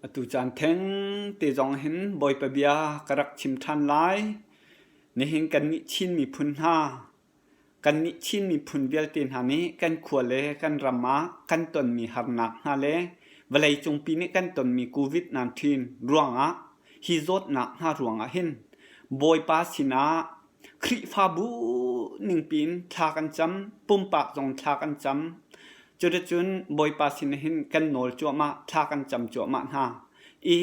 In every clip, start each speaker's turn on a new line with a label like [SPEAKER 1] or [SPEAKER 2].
[SPEAKER 1] Atu caan theng te zong hin Bawipa bia ka rak chim ṭhan lai. Nihin kannih Chin miphun hna, kannih Chin miphun vialte hna nih kan khua le kan ram ah kan tonmi harnak hna le vawleicungpi nih kan tonmi COVID-19 ruangah hi zawtnak hna ruangah hin Bawipa sinah Khrihfabu ningpi in thla kan cam, pumpak zong thla kan cam. Cuticun Bawipa sin hin kan nawl cuahmah, thla kan cam cuahmah hna. I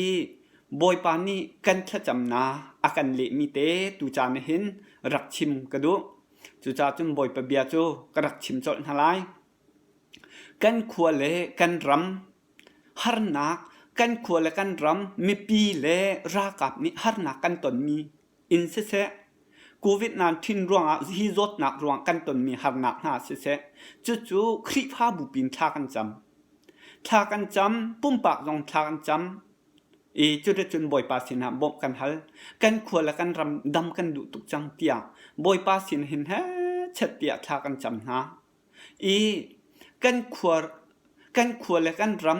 [SPEAKER 1] Bawipa nih kan thlacamnak a kan lehmi te tucaan hin rak chim ka duh. Cucaah cun Bawipa bia cu ka rak chim colh hna lai. Kan khua le kan ram harnak, kan khua le kan ram mipi le ralkap nih harnak kan tonmi in siseh, COVID-19 ruangah hi zawtnak ruang kan tonmi harnak hna siseh, cucu Khrihfabu pin thla kan cam. Thla kan cam, pumpak zong thla kan cam. I cuticun Bawipa sinah bawmh kan hal. Kan khua le kan ram dam kan duh tuk cang tiah Bawipa sin hin hechet tiah thla kan cam hna. I kan khua kan khua le kan ram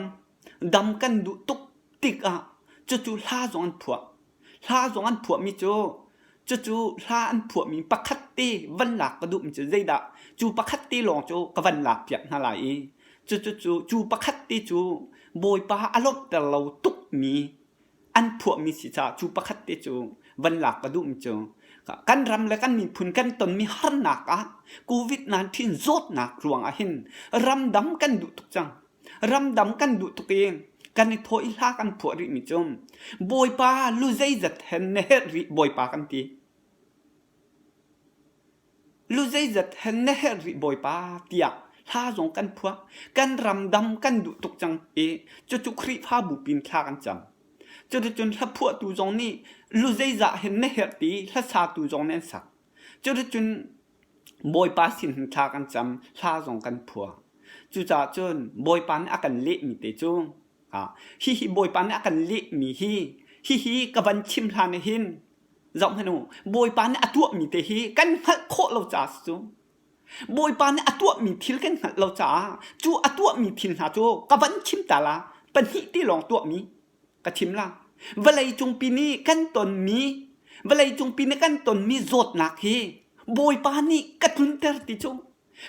[SPEAKER 1] dam kan duh tuk tikah cucu hla zong an phuah. Hla zong an phuahmi cu cucu hla an phuahmi pakhat te van lak ka duhmi cu zeidah cu pakhat te lawng cu ka van lak piak hna lai i cucu cu cu pakhat te cu Bawipa a lawmhter lo tukmi an phuahmi si caah cu pakhat te cu van lak ka duhmi cu kan ram le kan miphun kan tonmi harnak ah COVID-19 zawtnak ruangah hin ramdam kan duh tuk cang. Ramdam kan duh tuk i kan i thawh i hla kan phuah rihmi cu Bawipa lu zeizat hen na herh rih Bawipa kan ti. Lu zeizat hen na herh rih Bawipa tiah hla zong kan phuah. Kan ramdam kan duh tuk cang i cucu Khrihfabu pin thla kan cam. Cuticun hlaphuahtu zong nih lu zeizah hen na herh ti hlasatu zong nih an sak. Cuticun Bawipa sin hin thla kan cam, hla zong kan phuah. Cucaah cun Bawipa nih a kan lehmi te cu hihi Bawipa nih a kan lehmi hi hihi ka van chim hlan ah hin zohhmanh u Bawipa nih a tuahmi te hi kan hngalh khawh lo caah si cu. Bawipa nih a tuahmi thil kan hngalh lo caah cu a tuahmi thil hna cu ka van chim ta la pahnih ti lawng tuahmi ka chim la. Vawlei cungpi nih kan tonmi vawlei cungpi nih kan tonmi zawtnak hi Bawipa nih ka tlunter ti cu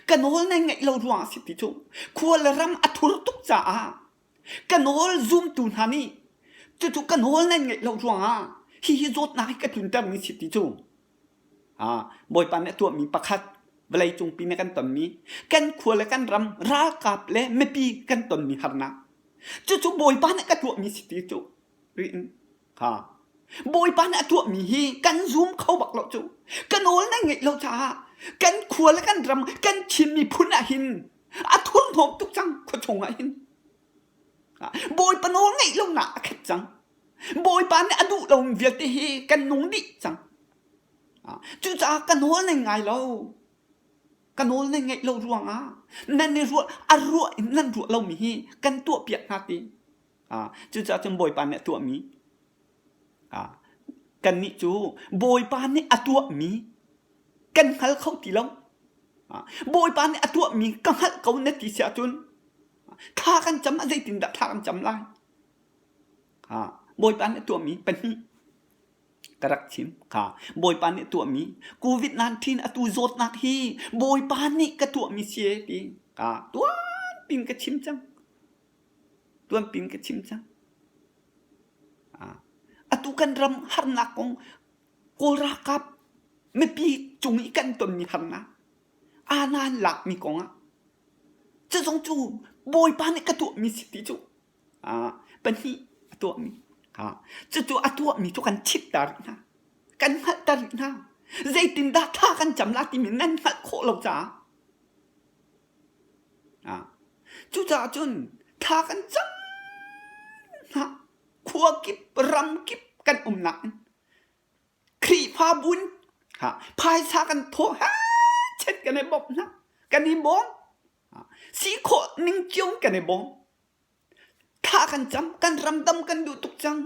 [SPEAKER 1] ka nawl nan ngaih lo ruangah a si ti cu khua le ram a thur tuk caah ka nawl zumtu hna nih cucu ka nawl nan ngaih lo ruangah hihi zawtnak hi ka tluntermi si ti cu Bawipa nih a tuahmi pakhat vawlei cungpi nih kan tonmi kan khua le kan ram ralkap le mipi kan tonmi harnak cucu Bawipa nih ka tuahmi si ti cu riin Ha. Bawipa nih a tuahmi hi kan zum kho bak lo cu. Ka nawl nan ngeih lo caah kan khua le kan ram kan Chin miphun ah hin a thurhnawm tuk cang khua chung ah hin. Bawipa nawl ngeih lonak a khat cang. Bawipa nih a duh lomi vialte hi kan nung dih cang. Cucaah ka nawl nan ngai lo. Ka nawl nan ngeih lo ruangah nan i ruah a ruah in nan ruah lomi hi kan tuah piak hna ti. Cucaah cun Bawipa nih a tuahmi kannih cu Bawipa nih a tuahmi kan hngal kho ti lo. Bawipa nih a tuahmi ka hngalh ko na ti si ahcun thla kan cam ah zeitindah thla kan cam lai? Bawipa nih a tuahmi pahnih ka rak chim kha Bawipa nih a tuahmi COVID-19 atu zawtnak hi Bawipa nih ka tuahmi si e ti ka tuan pin ka chim cang. Tuanpin ka chim cang. Atu kan ram harnak kong Kawl ralkap mipi cung i kan tonmi harnak aana an lakmi kong ah cuzong cu Bawipa nih ka tuahmi si ti cu pahnih a tuahmi cucu a tuahmi cu kan chit-ter rih hna kan hngalhter rih hna zeitindah thla kan cam la timi nan hngalh khawh lo caah Cucaah cun thla kan cam hna. Khua kip, ram kip kan umnak in Khrihfabu in phaisa kan thawh chet kan i bawmh hna. Kan i bawm. Si khawh ning cio in kan i bawm. Thla kan cam, kan ramdam kan duh tuk cang.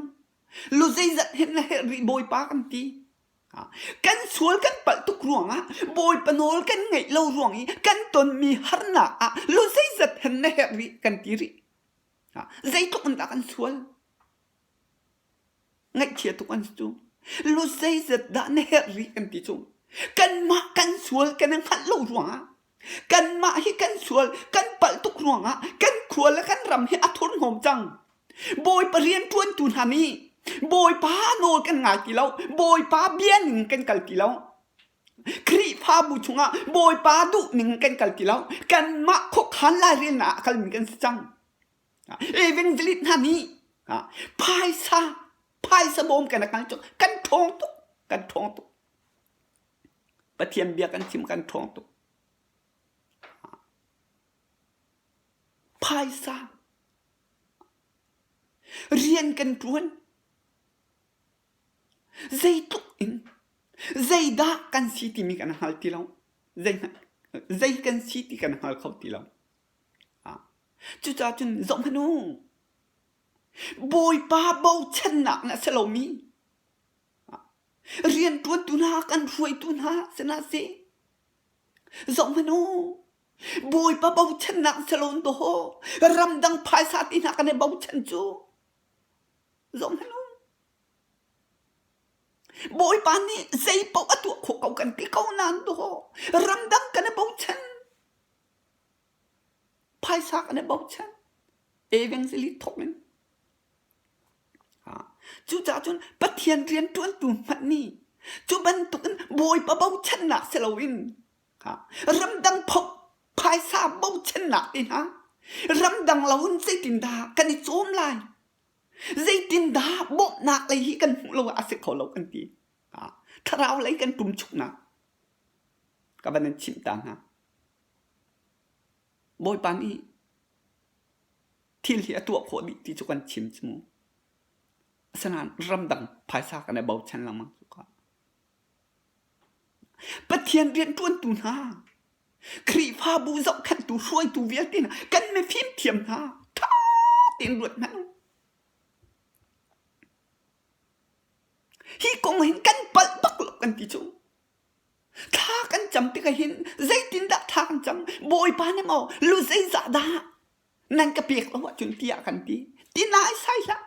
[SPEAKER 1] Lu zeizat hen na herh rih Bawipa kan ti. Kan sual kan palh tuk ruangah Bawipa nawl kan ngaih lo ruang i kan tonmi harnak ah lu zeizat hen na herh rih kan ti rih. Zeitluk in dah kan sual? Ngaihchia tuk an si cu. Lu zeizat dah na herh rih kan ti cu. Kanmah kan sual kan i hngalh lo ruangah kanmah hi kan sual kan palh tuk ruangah kan khua le kan ram hi a thurhnawm cang. Bawipa rianṭuantu hna nih Bawipa nawl kan ngai ti lo. Bawipa bia ning kan kal ti lo. Khrihfabu chungah Bawipa duh ning kan kal ti lo. Kanmah khuakhan lairelnak ah a kalmi kan si cang. Evangelist hna nih phaisa phaisa bawm kan kal cu kan ṭhawng tuk kan ṭhawng tuk. Pathian bia kan chim kan ṭhawng tuk. Phaisa rian kan ṭuan Zeitluk in zeidah kan si timi kan hngal ti lo. Zei kan si ti kan hngal kho ti lo. Cucaah cun zohhmanh u. Bawipa bochannak na si lomi rianṭuantu hna kan hruaitu hna si hna seh. Zohhmanh u. Bawipa bochannak si lo dawh ramdang phaisa ti hna kan i bochan cu. Zohhmanh u. Bawipa nih zeipaoh a tuah khawh ko kan ti ko nain dawh ramdang kan i bochan. Phaisa kan i bochan. Evangelist thawk in. Cucaah cun Pathian rianṭuantu hmanh nih cu bantukin Bawipa bochannak si loin ramdang phaisa bochannak te hna ramdang lo in zeitindah kan i cawm lai Zeitindah bawmhnak lei hi kan hmuh lo ah a si kho lo kan ti. Thlarau lei kan ṭumchuknak ka van in chimh ta hna. Bawipa nih thil hi a tuah khawh dih ti cu kan chim cu mu. Asinain ramdang phaisa kan i bochan lengmang cu ka. Pathian rianṭuantu hna, Khrihfabu zohkhenhtu hruaitu vialte hna, kan mifim thiam hna, ṭha tein ruat hmanh u. Hi kong hin kan palh bak lo kan ti cu. Thla kan cam tikah hin zeitindah thla kan cam? Bawipa nih maw lu zeizah dah nan ka pek lo ahcun tiah kan ti. Ti nai sai hlah.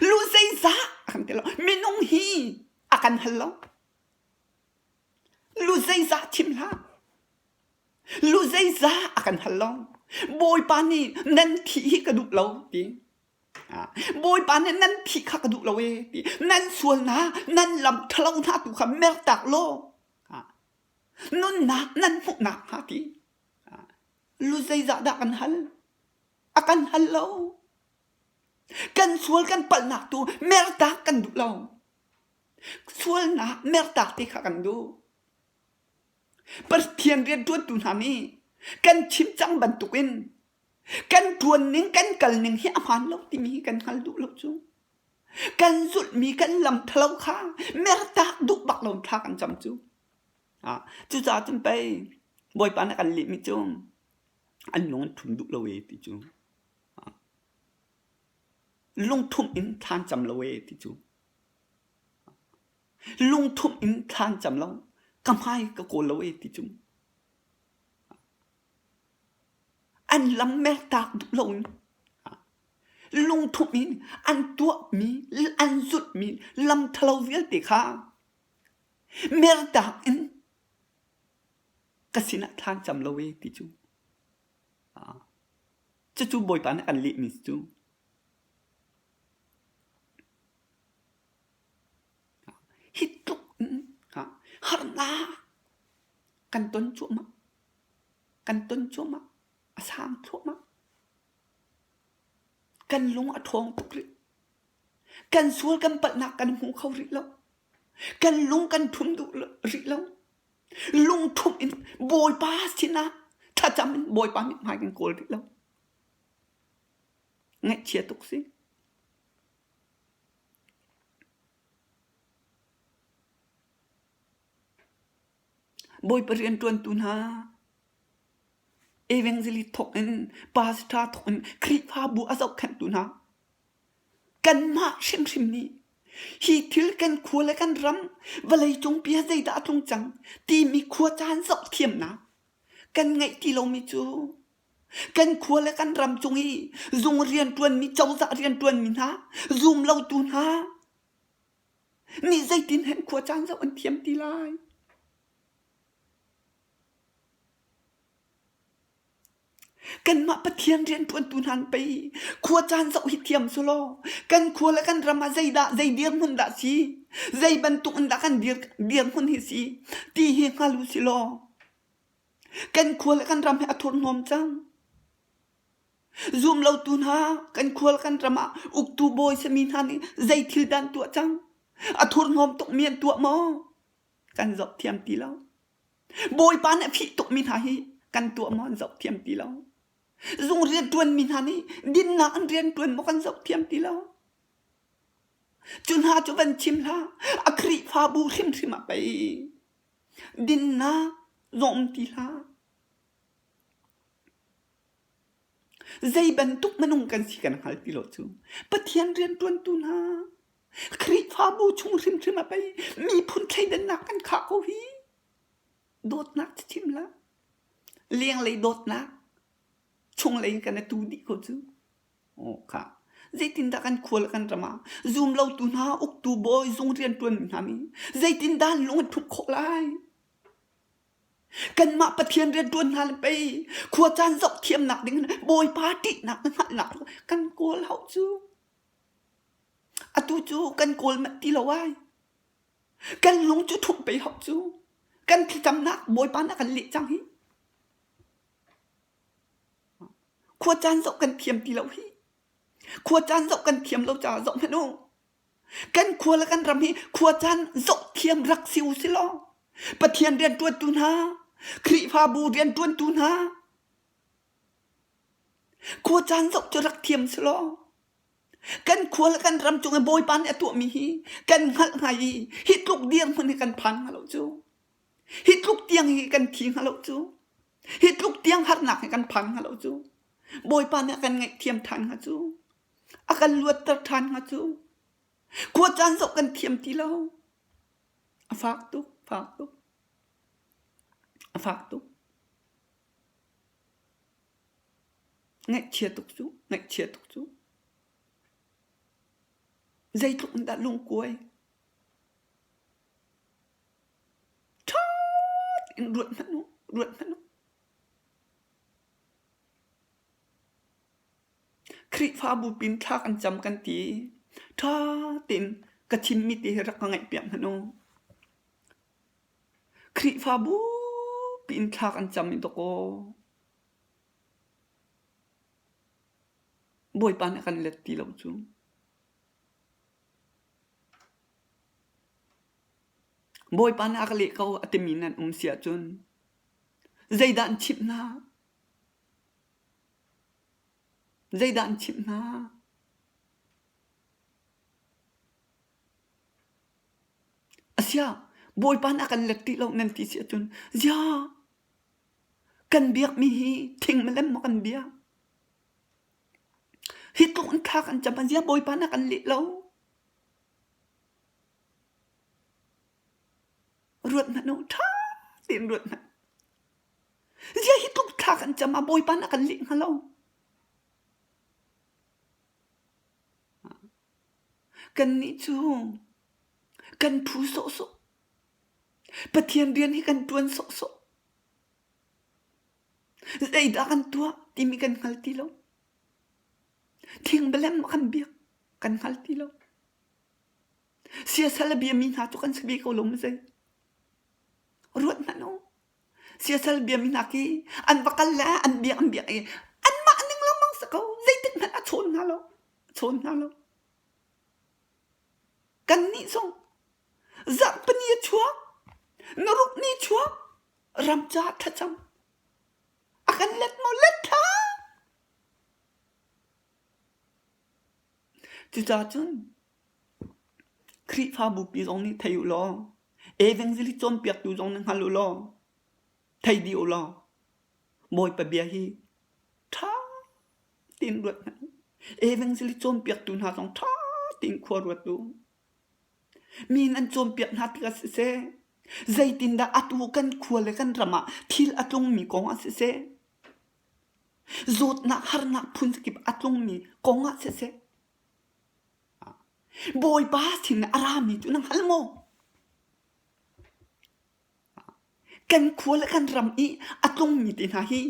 [SPEAKER 1] Lu zeizah a kan ti lo. Minung hi a kan hal lo. Lu zeizah chim hlah. Lu zeizah a kan hal lo. Bawipa nih nan thih hi ka duh lo ti. Bawipa nih nan thih kha ka duh lo e ti. Nan sual hna, nan lam ṭhalo hna tu kha mertak law nunnak nan hmuhnak hnga ti. Lu zeizah dah kan hal? A kan hal lo. Kan sual kan palhnak tu mertak kan duh lo. Sualnak mertak te kha kan duh. Pathian rianṭuantu hna nih kan chim cang bantukin kan ṭuan ning kan kal ning hi a hmaan lo timi hi kan hngal duh lo cu. Kan zulhmi kan lam ṭhalo kha mertak duh bak lo thla kan cam cu. Ah, cucaah cun pei Bawipa nih a kan lehmi cu an lung an ṭhum duh lo ee ti cu. Lungthumh in thla an cam lo ee ti cu. Lungthumh in thla an cam lo. Ka hmai ka kawl lo ee ti cu. An lam mertak duh lo in lungthumh in an tuahmi, an zulhmi lam ṭhalo vialte kha mertak in ka sinah thla an cam lo ee ti cu. Cucu Bawipa nih a kan lehmi cu hi tluk in harnak kan ton cuahmah, kan ton cuahmah, a sang thluahmah. Kan lung a ṭhawng tuk rih. Kan sual kan palhnak kan hmu kho rih lo. Kan lung kan ṭhum duh rih lo. Lungthumh in Bawipa sinah thlacam in Bawipa mithmai kan kawl rih lo. Ngaihchia tuk si. Bawipa rianṭuantu hna, evangelist thawk in, pastor thawk in, Khrihfabu a zohkhenhtu hna, Kanmah hrimhrim nih hi thil kan khua le kan ram vawleicung pi ah zeidah a tlung cang timi khuacaan zohthiamnak kan ngeih ti lomi cu. Kan khua le kan ram cung i zung rianṭuanmi, cozah rianṭuanmi hna, zumlotu hna nih zeitin hen khua caan zoh an thiam ti lai? Kanmah Pathian rianṭuantu hna an pei. Khua caan zoh hi thiam sulaw kan khua le kan ram ah zeidah zei dirhmun dah si, zei bantuk in dah kan dir, dirhmun hi si ti hi hngal u si law kan khua le kan ram hi a thurhnawm cang. Zumlotu hna kan khua le kan ram ah uktu bawi sami hna nih zei thil dah an tuah cang? A thurhnawm tukmi an tuah maw? Kan zoh thiam ti lo. Bawipa nih a phih tukmi hna hi kan tuah maw an zoh thiam ti lo. Zung rianṭuanmi hna nih dinnak an rianṭuan maw kan zoh thiam ti lo. Cu hna cu van chim hlah, a Khrihfabu hrimhrim ah pei dinnak zong um ti hlah. Zei bantuk minung kan si kan hngal ti lo cu. Pathian rianṭuantu hna, Khrihfabu chung hrimhrim ah pei miphun thleidannak kan khah ko hi. Dawtnak cu chim hlah. Lenglei dawtnak chunglei in kan i tu dih ko cu. Aw kha. Zeitindah kan khua le kan ram ah zumlotu hna, uktu bawi, zung rianṭuanmi hna nih zeitindah an lung an ṭhumh khawh lai? Kanmah Pathian rianṭuan hna le pei khua caan zoh thiamnak ding in Bawipa ṭihnak le hngalhnak kan kawl hau cu. Atu cu kan kawl manh ti lo ai. Kan lung cu ṭhumh pei hau cu. Kan thlacamnak Bawipa nih a kan leh cang hi. Khua caan zoh kan thiam ti lo hi. Khua caan zoh kan thiam lo caah zoh hmanh u. Kan khua le kan ram hi khua caan zoh thiam rak si u si law Pathian rianṭuantu hna, Khrihfabu rianṭuantu hna, khua caan zoh cu rak thiam si law kan khua le kan ram cung i Bawipa nih a tuahmi hi kan hngalh hnga i hi tluk dirhmun hi kan phan hnga lo cu. Hi tluk tiang hi kan thi hnga lo cu. Hi tluk tiang harnak hi kan phan hnga lo cu. Bawipa nih a kan ngaihthiam ṭhan hnga cu. A kan luatter ṭhan hnga cu. Khua caan zoh kan thiam ti lo. A fak tuk, fak tuk. A fak tuk. Ngaihchia tuk cu, ngaihchia tuk cu. Zeitluk in dah lungkuai. Ṭha tein ruat hmanh u, ruat hmanh u. Khrihfabu pin thla kan cam kan ti. Ṭha tein ka chimmi te hi rak ka ngaihpiak hmanh u. Khrihfabu piin thla kan cam i dawkaw Bawipa nih a kan let ti lo cu. Bawipa nih a ka leh ko a timi nan um si ahcun zeidah an chimh hna? Zeidah an chimh hna? Asiah, Bawipa nih a kan let ti lo nan ti si ahcun ziah kan biakmi hi thing milem maw kan biak? Hi tluk in thla kan cam ah ziah Bawipa nih a kan leh lo? Ruat hmanh u, ṭha tein ruat hmanh. Ziah hi tluk thla kan cam ah Bawipa nih a kan leh hnga lo? Kannih cu kan phu sawhsawh. Pathian rian hi kan ṭuan sawhsawh. Zeidah kan tuah timi kan hngal ti lo. Thingbalem kan biak kan hngal ti lo. Siasal a biami hna cu kan si ve ko lo maw zei? Ruat hmanh u. Siasal biami hna khi an va kal le an biak an biak i anmah ning lengmang si ko. Zeitik hmanh a chawn hna lo. A chawn hna lo. Kannih zong zarhpini a chuak, naruk ni chuak, ram caah thlacam. A kan let maw? Let hlah! Cucaah cun Khrihfabu pi zong nih thei u law, evangelist cawnpiaktu zong nih hngal u law, thei dih u law, Bawipa bia hi ṭha tein ruat hmanh u. Evangelist cawnpiaktu hna zong ṭha tein khua ruat u. Mi nan cawnpiak hna tikah siseh, zeitindah atu kan khua le kan ram ah thil a tlungmi kong ah siseh, Zawtnak harnak phunkip a tlungmi kong ah siseh, Bawipa sin a rami cu na hngal maw? Kan khua le kan ram i a tlungmi te hna hi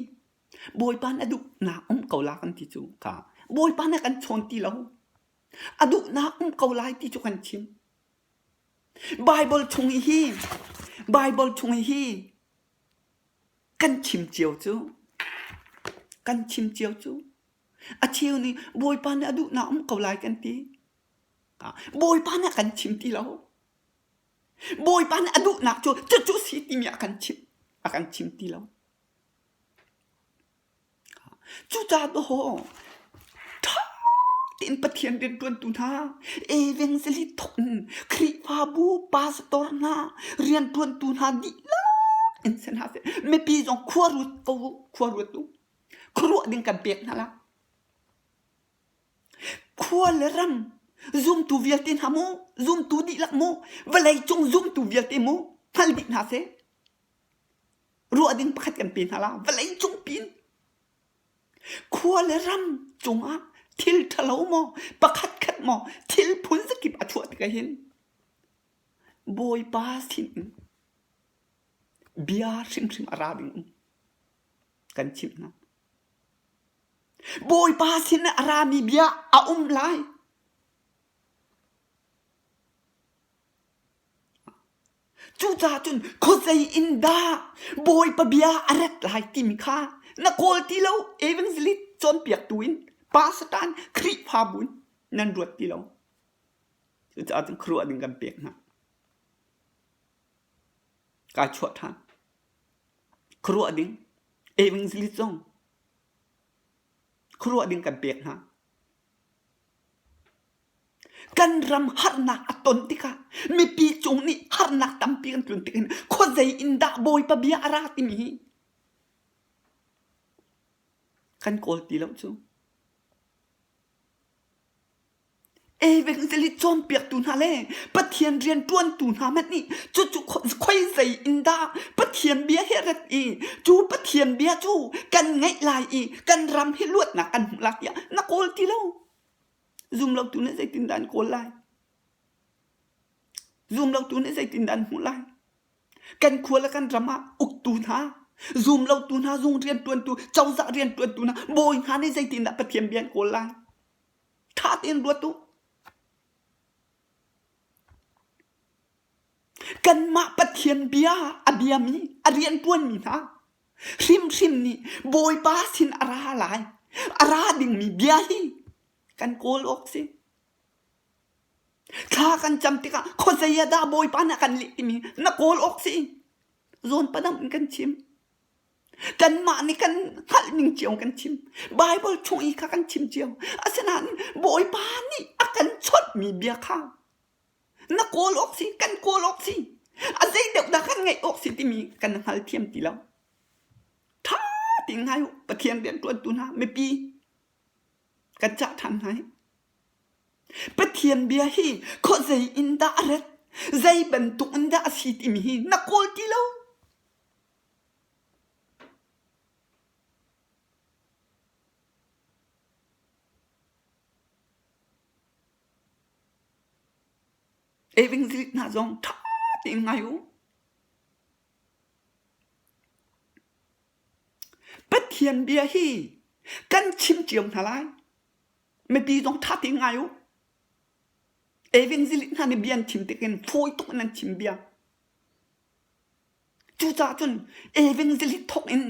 [SPEAKER 1] Bawipa nih a duhnak um ko la kan ti cu ka Bawipa nih a kan chawn ti lo. A duhnak um ko lai ti cu kan chim. Baibal chung i hi Baibal chung i hi kan chim cio cu kan chim cio cu a cheu nih Bawipa nih a duhnak um ko lai kan ti. Bawipa nih a kan chim ti lo. Bawipa nih a duhnak cu cucu si timi a kan chim a kan chim ti lo. Cucaah dawh ṭha tein Pathian rianṭuantu hna, evangelist thawk in Khrihfabu pastor hna, rianṭuantu hna dihlak in si hna seh. Mipi zong khua ruat ko u, khua ruat u. Khuaruah ding kan pek hna lai. Khua le ram zumtu vialte hna mu, zumtu dihlak mu, vawleicung zumtu vialte mu, hngal dih hna seh. Ruah ding pakhat kan pe hna la vawleicung pin khua le ram cungah thil ṭhalo maw pakhat khat maw thil phun zakip a chuah tikah hin Bawipa sin in bia hrimhrim a ra ding um kan chimh hna. Bawipa sin a rami bia a um lai. Cucaah cun khuazei in dah Bawipa bia a rat lai timi kha na kawl ti lo evangelist cawnpiaktu in pastor Khrihfabu in nan ruat ti lo. Cucaah cun khuaruah ding kan pek hna. Kai chuah ṭhan. Khuaruah ding evangelist zong khuaruah ding kan pek hna. Kan ram harnak a ton tikah mipi cung nih harnak tampi kan tlun tik hin khuazei in dah Bawipa bia a ra timi hi kan kawl ti lo cu. Evangelist cawnpiaktu hna le Pathian rianṭuantu hna hmanh nih cucu khuaizei in dah Pathian bia hi a rat i cu Pathian bia cu kan ngaih lai i kan ram hi luatnak kan hmuh lai tiah na kawl ti lo. Zumlotu nih zeitindah an kawl lai? Zumlotu nih zeitindah an hmuh lai? Kan khua le kan ram ah uktu hna, zumlotu hna, zung rianṭuantu, cozah rianṭuantu hna, bawi hna nih zeitindah Pathian bia an kawl lai? Ṭha tein ruat u. Kanmah Pathian bia a biami, a rianṭuanmi hna hrimhrim nih Bawipa sin a ra lai, a ra dingmi bia hi kan kawl awk si. Thla kan cam tikah khuazei ah dah Bawipa nih a kan leh timi na kawl awk si. Zawn padam in kan chim. Kanmah nih kan hngalh ning cio kan chim. Baibal chung i kha kan chim cio. Asinain Bawipa nih a kan chawnhmi bia kha na kawl awk si, kan kawl awk si. A zei deuh dah kan ngaih awk si timi kan hngal thiam ti lo. Ṭha tein ngai u. Pathian rianṭuantu hna, mipi kan cah ṭhan hna hi. Pathian bia hi khuazei in dah a rat, zei bantuk in dah a si timi hi na kawl ti lo. Evangelist hna zong ṭha tein ngai u. Pathian bia hi kan chim cio hna lai. Mipi zong ṭha tein ngai u. Evangelist hna nih bia an chim tik in fawi tuk in an chim bia. Cucaah cun evangelist thawk in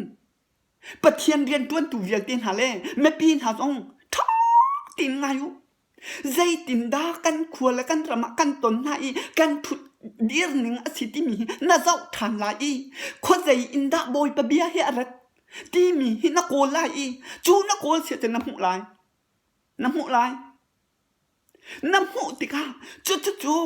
[SPEAKER 1] Pathian rianṭuantu vialte hna le mipi hna zong ṭha tein ngai u. Zeitindah kan khua le kan ram ah kan ton hna i kan ṭhut dir ning a si timi hi na zoh ṭhan lai i khuazei in dah Bawipa bia hi a rat timi hi na kawl lai i cu na kawl si ahcun na hmuh lai. Na hmuh lai. Na hmuh tikah cucucu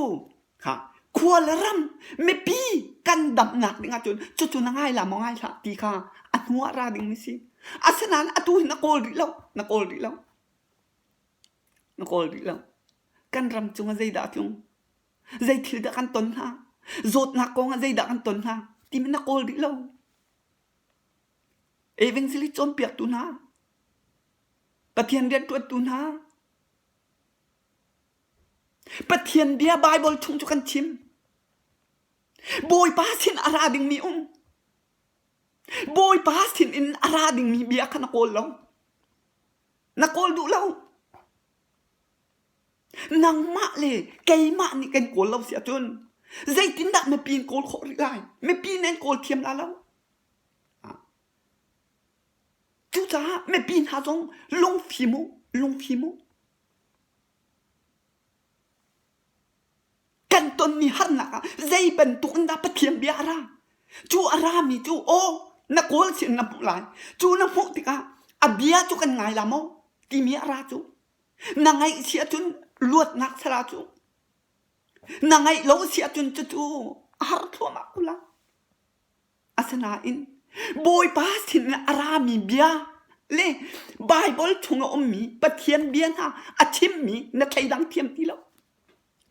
[SPEAKER 1] kha khua le ram mipi kan damnak ding ahcun cucu na ngai la maw ngai hlah ti kha a hnu ah ra ding mi si. Asinain atu hi na kawl rih lo, na kawl rih lo. Na kawl rih lo. Kan ram cungah zeidah a tlung? Zei thil dah kan ton hna? Zawtnak kong ah zeidah kan ton hna? Timi na kawl rih lo. Evangelist cawnpiaktu hna. Pathian rianṭuantu hna, Pathian bia Baibal chung cu kan chim. Bawipa sin a ra dingmi um. Bawipa sin in a ra dingmi bia kha na kawl lo. Na kawl duh lo. Nangmah le keimah nih kan kawl lo si ahcun zeitindah mipi in kawl khawh rih lai? Mipi nih an kawl thiam la lo. Cucaah mipi hna zong lungfim u, lungfim u. Kan tonmi harnak ah zei bantuk in dah Pathian bia a ra? Cu a rami cu aw na kawl sin na hmuh lai. Cu na hmuh tikah a bia cu kan ngai la maw? Timi a ra cu. Na ngaih si ahcun luatnak sala cu. Na ngaih lo si ahcun cucu a har thluahmah ko la. Asinain Bawipa sin a rami bia le Baibal chung a ummi Pathian bia hna a chimmi na thleidang thiam ti lo.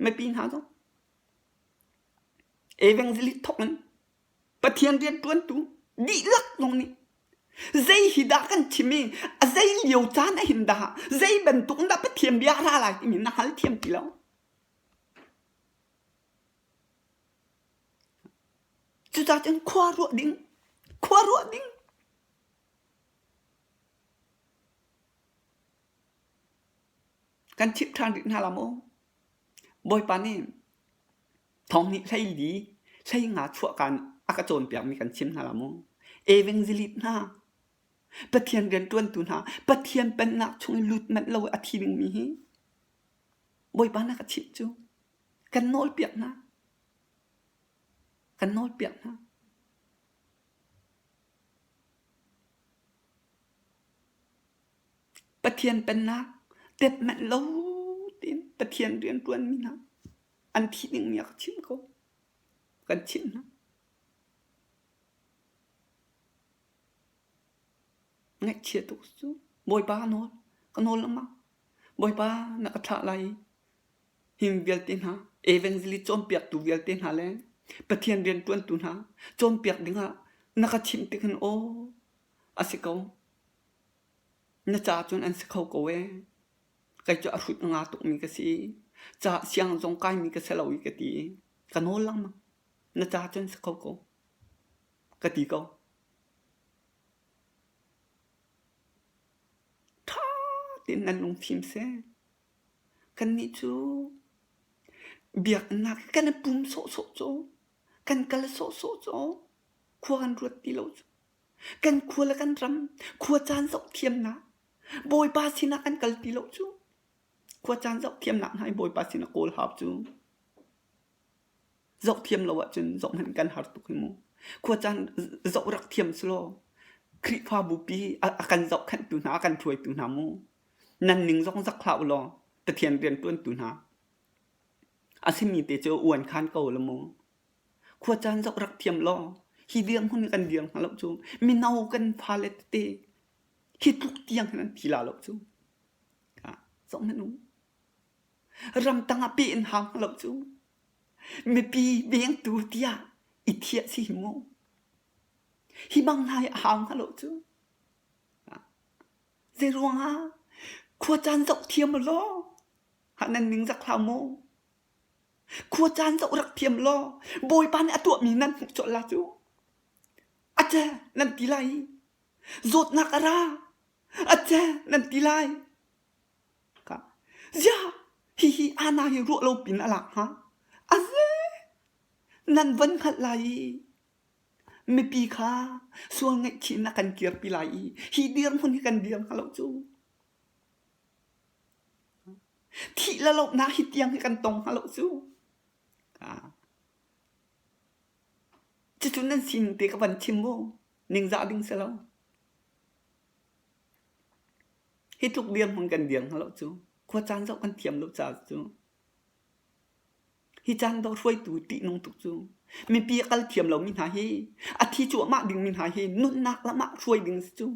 [SPEAKER 1] Mipi hna zong evangelist thawk in Pathian rianṭuantu dihlak zong nih zei hi dah kan chim i a zei lio caan ah hin dah zei bantuk in dah Pathian bia a ra lai timi na hngal thiam ti lo. Cucaah cun khua ruah ding, khua ruah ding. Kan chimh ṭhan rih hna la maw? Bawipa nih thong nih 14 hleinga chuahka a ka cawnpiakmi kan chim hna la maw? Evangelist hna, Pathian rianṭuantu hna, Pathian pennak chung i lut manh lo i a thi dingmi hi Bawipa na ka chimh cu kan nawlpiak hna. Kan nawlpiak hna. Pathian pennak tep manh lo tiin Pathian rianṭuanmi hna an thih dingmi a ka chimh ko. Kan chimh hna. Ngaihchia tuk cu Bawipa ka nawl. Ka nawl lengmang. Bawipa na ka thlah lai i Hi vialte hna, evangelist cawnpiaktu vialte hna le Pathian rianṭuantu hna cawnpiak dingah na ka chimh tik hin aw a si ko. Na ca cun an si kho ko ee. Kei cu a hrut a nga tukmi ka si i ca siang zong kaimi ka si lo i ka ti i ka nawl lengmang. Na ca cun si kho ko ka ti ko. Ṭha tein nan lungfim seh. Kannih cu biakinn ah kan i pum sawhsawh cu, kan kal sawhsawh cu khua kan ruat ti lo cu. Kan khua le kan ram khuacaan zohthiamnak Bawipa sinah kan kal ti lo cu. Khuacaan zohthiamnak hna i Bawipa sinah kawl hau cu. Zohthiam lo ahcun zohhmanh kan har tuk hi mu. Khuacaan zoh rak thiam selaw Khrihfabu pi a kan zohkhenhtu hna, a kan hruaitu hna mu. Nan ning zong zak hlah u law Pathian rianṭuantu hna a simi te cu uan khan ko la mu. Khuacaan zoh rak thiam law hi dirhmun kan dir hnga lo cu mino kan fale tete hi tluk tiang hin an thi la lo cu. Zoh hmanh u. Ramtang ah pe in hau hnga lo cu. Mipi vengtu tiah i thiah si hi mu. Hi bang hna hi a hau hnga lo cu. Zeiruangah khuacaan zoh thiam law nan ningzak hlah maw? Khuacaan zoh rak thiam law Bawipa nih a tuahmi nan hmuh colh la cu. A ce nan ti lai i zawtnak a ra a ce nan ti lai. Ziah hihi ana hi ruah lo pin a lak hnga? A ze nan van hngalh lai i Mipi kha sual ngaihchih in a kan kirpi lai i hi dirhmun hi kan dir hnga lo cu. Thih le lohnak hi tiang hi kan tong hnga lo cu. Cucu nan sining te ka van chim mu. Ningzah ding si lo. Hi tluk dirhmun kan dir hnga lo cu. Khuacaan zoh kan thiam lo caah cu. Hi caan dawh hruaitu ṭihnung tuk cu mipi a kal thiam lomi hna hi a thi cuahmah dingmi hna hi nunnak lam ah hruai ding si cu.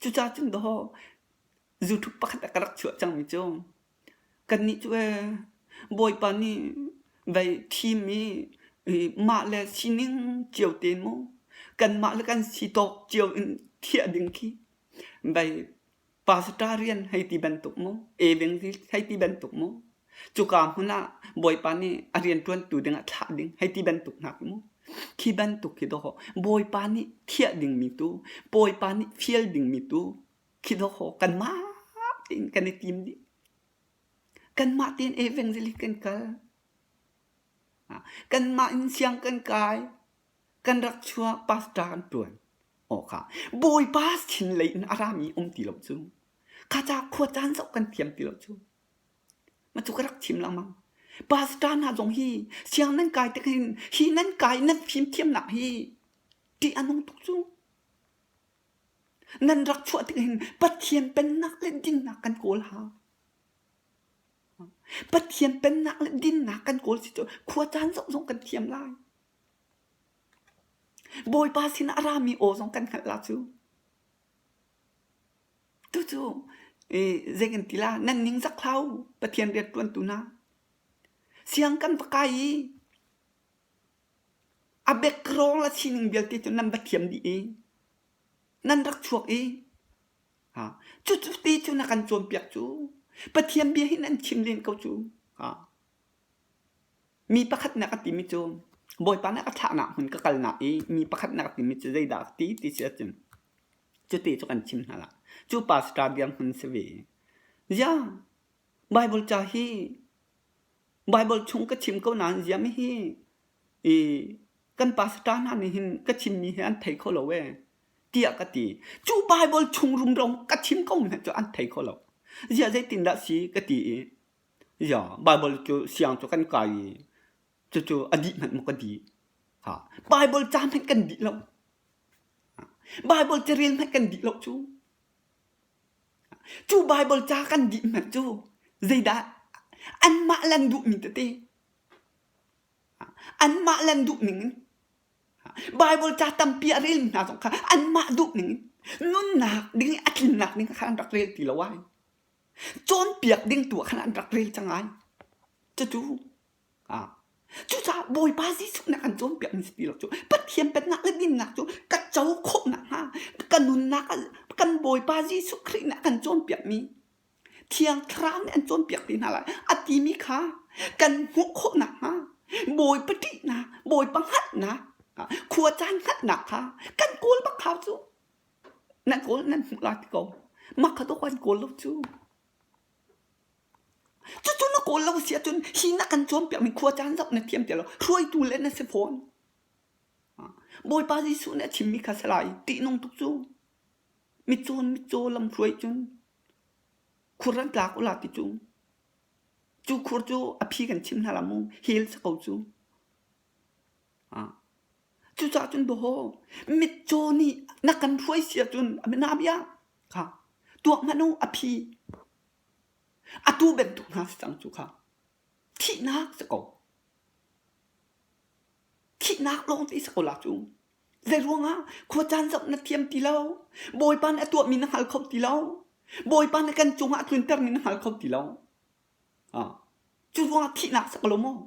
[SPEAKER 1] Cucaah cun dawh zuṭhuk pakhat a ka rak chuah cangmi cu kannih cu ee Bawipa nih vei thim i mah le sining cio te mu kanmah le kan si tawk cio in thiah ding khi. Bai pastor rian hei ti bantuk mu, evangelist hei ti bantuk mu, cuka hmun ah Bawipa nih a rianṭuantu dingah thlah ding hei ti bantuk hna khi mu. Khi bantuk khi dawh Bawipa nih thiah dingmi tu, Bawipa nih fial dingmi tu khi dawh kanmah tein kan i tim dih. Kanmah tein evangelist kan kal. Kanmah in siang kan kai. Kan rak chuah pastor kan ṭuan. Aw kha Bawipa sin lei in a rami um ti lo cu. Kha ca khua caan zoh kan thiam ti lo cu. Ma cu ka rak chim lengmang. Pastor hna zong hi siang nan kai tik hin hi nan kai nan fimthiamnak hi ṭih a nung tuk cu. Nan rak chuah tik hin Pathian pennak le dinnak kan kawl hau. Pathian pennak le dinnak kan kawl si cu khua caan zoh zong kan thiam lai. Bawipa sinah a rami aw zong kan hngalh la cu. Tucu zei kan ti la nan ningzak hlah u Pathian rianṭuantu hna. Siang kan va kai i a background le sining vialte cu nan va thiam dih i nan rak chuak i cucu te cu na kan cawnpiak cu Pathian bia hi nan chim len ko cu. Mi pakhat nih a ka timi cu Bawipa nih a ka thlahnak hmun ka kalnak i mi pakhat nih a ka timi cu zeidah a ti ti si ahcun cuti cu kan chim hna lai. Cu pastor dirhmun si ve. Ziah Baibal ca hi Baibal chung ka chim ko nain ziah hihi i kan pastor hna nih hin ka chimmi hi an thei kho lo ee tiah ka ti. Cu Baibal chung rumro ka chim ko hmanh cu an thei kho lo. Ziah zeitindah si ka ti i Ya, Baibal cu siang cu kan kai i cucu a dih hmanh maw ka dih. Ha, Baibal ca hmanh kan dih lo. Baibal carel hmanh kan dih lo cu. Cu Baibal ca kan dih hmanh cu zeidah anmah lan duhmi tete. Anmah lan duh ning in Baibal ca tampi a relmi hna zong kha anmah duh ning in nunnak ding i a tlinnak ding kha an rak rel ti lo ai. Cawnpiak ding tu ah khan an rak rel cang ai. Cucu ah cucaah Bawipa Jesuh nih a kan cawnpiakmi si ti lo cu Pathian pennak le dinnak cu ka co khawh nakhnga ka nunnak ah kan Bawipa Jesuh Khrih nih a kan cawnpiakmi Thiang Thlarau nih an cawnpiak te hna lai a timi kha kan hmuh khawh nakhnga Bawipa ṭihnak, Bawipa hngalhnak, khua caan hngalhnak kha kan kawl bak hau cu. Nan kawl nan hmuh lai ti ko. Mah kha dawh an kawl lo cu. Cucu na kawl lo si ahcun hi na kan cawnpiakmi khua caan zoh na thiam ti lo. Hruaitu le na si fawn. Bawipa Jesuh nih a chimmi kha si lai. Ṭihnung tuk cu. Mitcawn mitcaw lam hruai cun khur an tlak ula ti cu. Cu khur cu a phi kan chim hna la mu. Hell si ko cu. Cucaah cun dawh mitcaw nih na kan hruai si ahcun na bia kha tuak hmanh u a phi atu bantuk hna si cang cu kha thihnak si ko thihnak lawng te si ko la cu zei ruangah khua caan zoh na thiam ti lo bawipa nih a tuahmi na hngal kho ti lo bawipa nih kan cungah a tluntermi na hngal kho ti lo cu ruangah thihnak si ko lo maw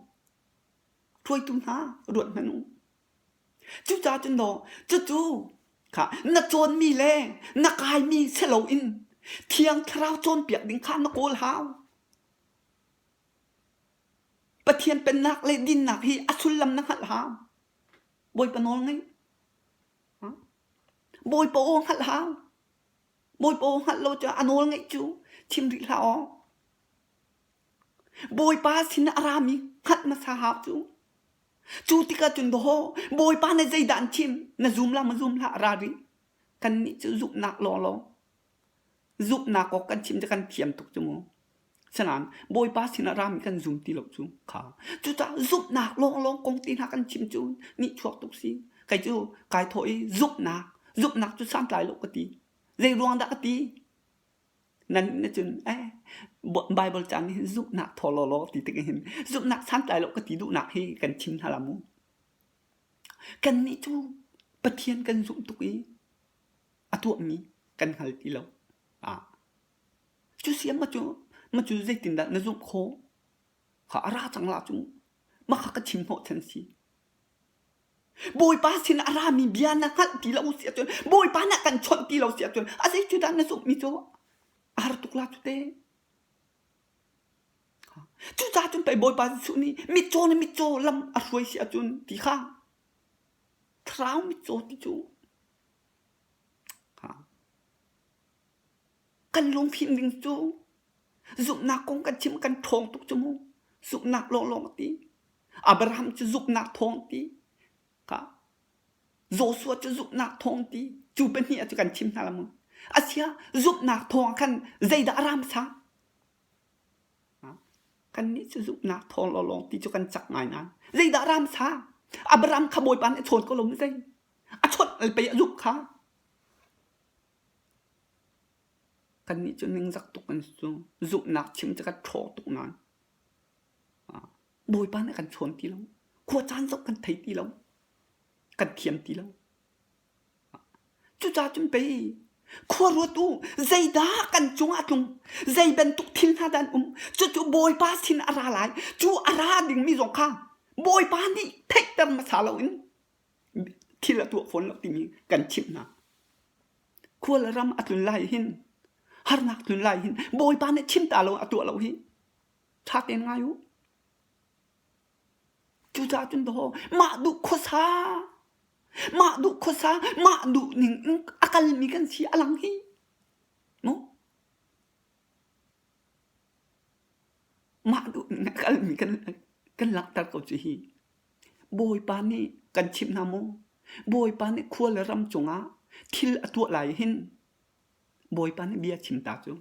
[SPEAKER 1] Hruaitu hna ruat hmanh u. Cucaah cun daw cucu kha na cawnmi le na kaimi si loin Thiang Thlarau cawnpiak ding kha na kawl hau. Pathian pennak le dinnak hi a sullam na hngalh hau. Bawipa nawl ngaih. Bawipa aw hngalh hau. Bawipa aw hngalh lo cu a nawl ngaih cu chim rih hlah aw. Bawipa sin a rami hngalh hmasa hau cu. Cu tikah cun dawh Bawipa nih zeidah an chim na zum la ma zum hlah ra rih. Kannih cu zumhnak lawnglawng zumhnak awk kan chim cu kan thiam tuk cu mu. Sinain Bawipa sinah rami kan zum ti lo cu kha. Cucaah zumhnak lawnglawng kong te hna kan chim cu nihchuak tuk si. Kei cu kai thawh i zumhnak zumhnak cu santlai lo ka ti. Zei ruang dah ka ti? Nan nih cun eh Baibal ca nih hin zumhnak thaw lawlaw ti tik hin zumhnak santlai lo ka ti duhnak hi kan chim hna la mu. Kannih cu Pathian kan zumh tuk i a tuahmi kan hngal ti lo. Ah. Cu siam ma cu ma cu zeitindah na zumh khawh? Kha a ra cang la cu. Mah kha ka chim hnawh chan si. Bawipa sin a rami bia na hngalh ti lo si ahcun Bawipa nih a kan chawnh ti lo si ahcun a zei cu dah na zumhmi cu a har tuk la cu te. Cucaah cun pei Bawipa Jesuh nih mitcaw le mitcaw lam a hruai si ahcun ti kha thlarau mitcaw ti cu kan lungfim ding cu zumhnak kong kan chim kan ṭhawng tuk cu mu zumhnak lawnglawng a ti Abraham cu zumhnak thawng ti kha Joshua cu zumhnak thawng ti cu pahnih cu kan chim hna la mu asia zumhnak thawng ah khan zeidah a ram sa Kannih cu zumhnak thawng lawnglawng ti cu kan cak ngai nain zeidah ram sa? Abraham kha Bawipa nih a chawn ko lo maw zei? A chawnh al pei a zumh kha. Kannih cu ningzak tuk kan si cu. Zumhnak chim cu kan ṭhawng tuk nain Bawipa nih a kan chawn ti lo. Khua caan zong kan thei ti lo. Kan thiam ti lo. Cucaah cun pei khua ruat u, zeidah kan cungah a tlung, zei bantuk thil hna dah an um, cucu Bawipa sin a ra lai, cu a ra dingmi zong kha Bawipa nih theihter hmasa loin thil a tuah fawn lo timi kan chimh hna. Khua le ram a tlun lai hin, harnak tlun lai hin, Bawipa nih chim ta lo a tuah lo hi, ṭha tein ngai u. Cucaah cun daw mah duh khuasa Mah duh khuasa, mah duh ning in a kalmi kan si a lang hi. Mu? Mah duh ning a kalmi kan, kan langhter ko cu hi. Bawipa nih kan chimh hna mu. Bawipa nih khua le ram cungah thil a tuah lai hin Bawipa nih bia chim ta cu.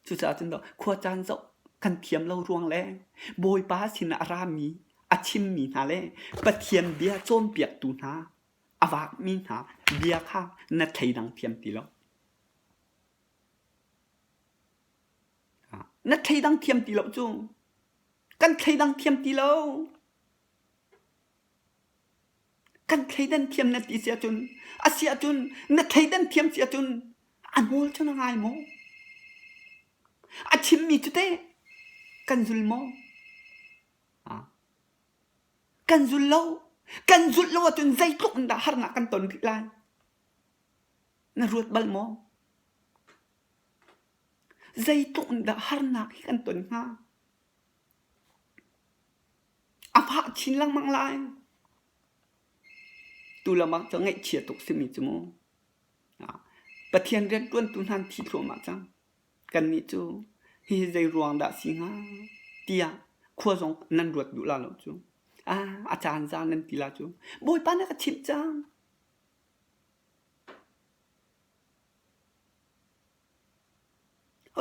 [SPEAKER 1] Cucaah cun khua caan zoh kan thiam lo ruang le Bawipa sinah a rami a chimmi hna le Pathian bia cawnpiaktu hna a vakmi hna bia kha na thleidang thiam ti lo. Na thleidang thiam ti lo cu. Kan thleidang thiam ti lo. Kan thleidan thiam na ti si ahcun a si ahcun na thleidan thiam si ahcun a nawl cu na ngai maw? A chimmi cu teh kan zul maw? Kan zul lo. Kan zulh lo ahcun zeitluk in dah harnak kan ton rih lai? Na ruat bal maw? Zeitluk in dah harnak hi kan ton hnga? A fah chin lengmang lai. Tu lamah cu ngaihchia tuk simi cu mu. Pathian rianṭuantu hna an thi thluahmah cang. Kannih cu hihi zei ruang dah si hnga tiah khua zong nan ruat duh la lo cu. Ah, a caan za nan ti la cu. Bawipa nih a ka chimh cang.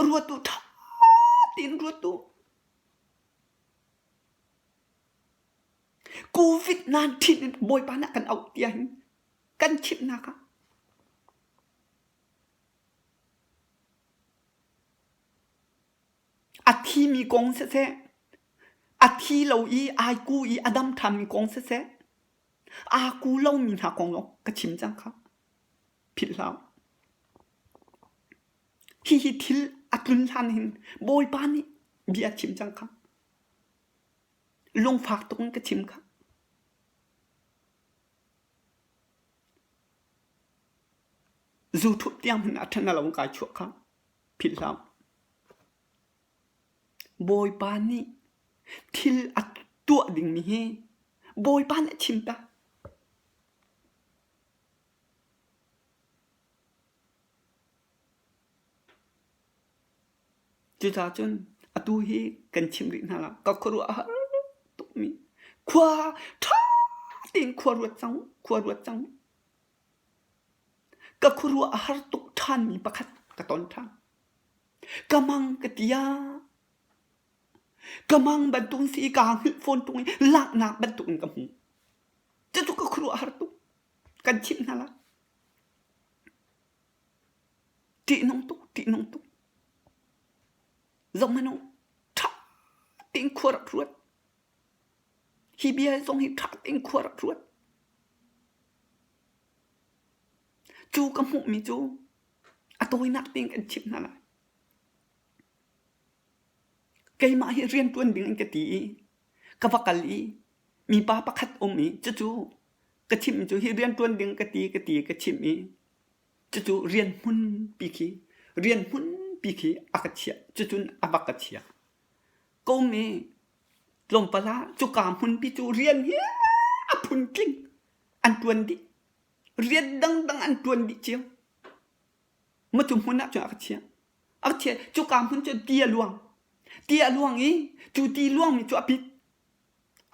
[SPEAKER 1] Ruat u, ṭha tein ruat u. COVID-19 in Bawipa nih a kan auh tiah hin kan chimhnak ah a thimi kong siseh, a thi lo i ai ku i a dam ṭhanmi kong siseh, aa ku lomi hna kong zong ka chim cang kha. Philh hlah. Hihi thil a tlun hlan hin Bawipa nih bia a chim cang kha. Lungfak tuk in ka chim kha. Zu thup tiang hmanh ah ṭhen a lo kai chuah kha. Philh hlah. Bawipa nih thil a tuah dingmi hi Bawipa nih a chim ta. Cucaah cun atu hi kan chimh rih hna lai. Ka khuaruah a har tukmi khua ṭha tein khua ruat cang u, khua ruat cang u. Ka khuaruah a har tuk ṭhanmi pakhat ka ton ṭhan. Ka mang ka ti ah ka mang bantuk si i kaa hngilh fawn ṭung i laknak bantuk in ka hmu. Cucu ka khuaruah a har tuk. Kan chimh hna lai. Ṭihnung tuk, ṭihnung tuk. Zohhmanh u, ṭha tein khua rak ruat. Hi bia zong hi ṭha tein khua rak ruat. Cu ka hmuhmi cu a tawinak tein kan chimh hna lai. Keimah hi rianṭuan ding in ka ti i ka va kal i mipa pakhat um i cucu. Ka chimh cu hi rian ṭuan ding ka ti ka ti ka chimh i cucu rian hmunpi khi rian hmunpi khi a ka chiah. Cucun a va ka chiah. Ka um i tlawmpal ah cuka hmunpi cu rian hi a phuntling an ṭuan dih. Rian dangdang an ṭuan dih cio. Maw cu hmun ah cun a ka chiah. A ka chiah. Cuka hmun cu ti a luang. Ti a luang i cu ti luangmi cu a pit.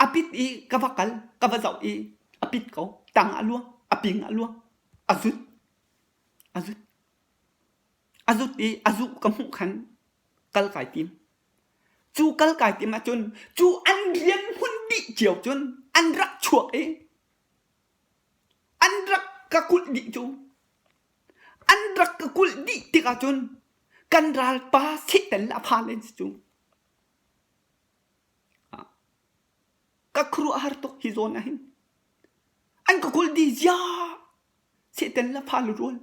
[SPEAKER 1] A pit i ka va kal, ka va zoh i a pit ko. Tang a luang, a ping a luang, a zut, a zut. A zut i a zuh ka hmuh khan kal kai tim. Cu kal kai tim ahcun cu an rian hmun dih cio cun an rak chuak i an rak ka kulh dih cu. An rak ka kulh dih tikah cun kan ralpa Satan le a fale an si cu. Ka khuaruahhar tuk hi zawn ah hin. An ka kulh dih ziah. Satan le fale rual.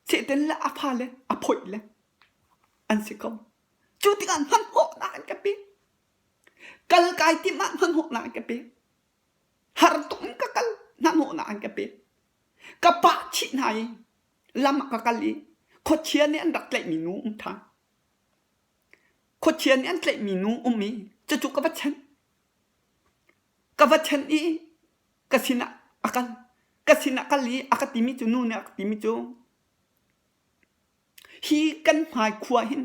[SPEAKER 1] Satan le a fale a phoih le an si ko. Cu tikah hmanhmawhnak an ka pek. Kal kai timh ah hmanhmawhnak an ka pek. Har tuk in ka kal hnahnawhnak an ka pek. Ka pah chih hna i lam ah ka kal i khuachia nih an rak tlaihmi nu um ṭhan. Khuachia nih an tlaihmi nu um i cucu ka va chanh. Ka va chanh i ka sinah a kal. Ka sinah kal i a ka timi cu nu nih a ka timi cu hi kan hmai khua hin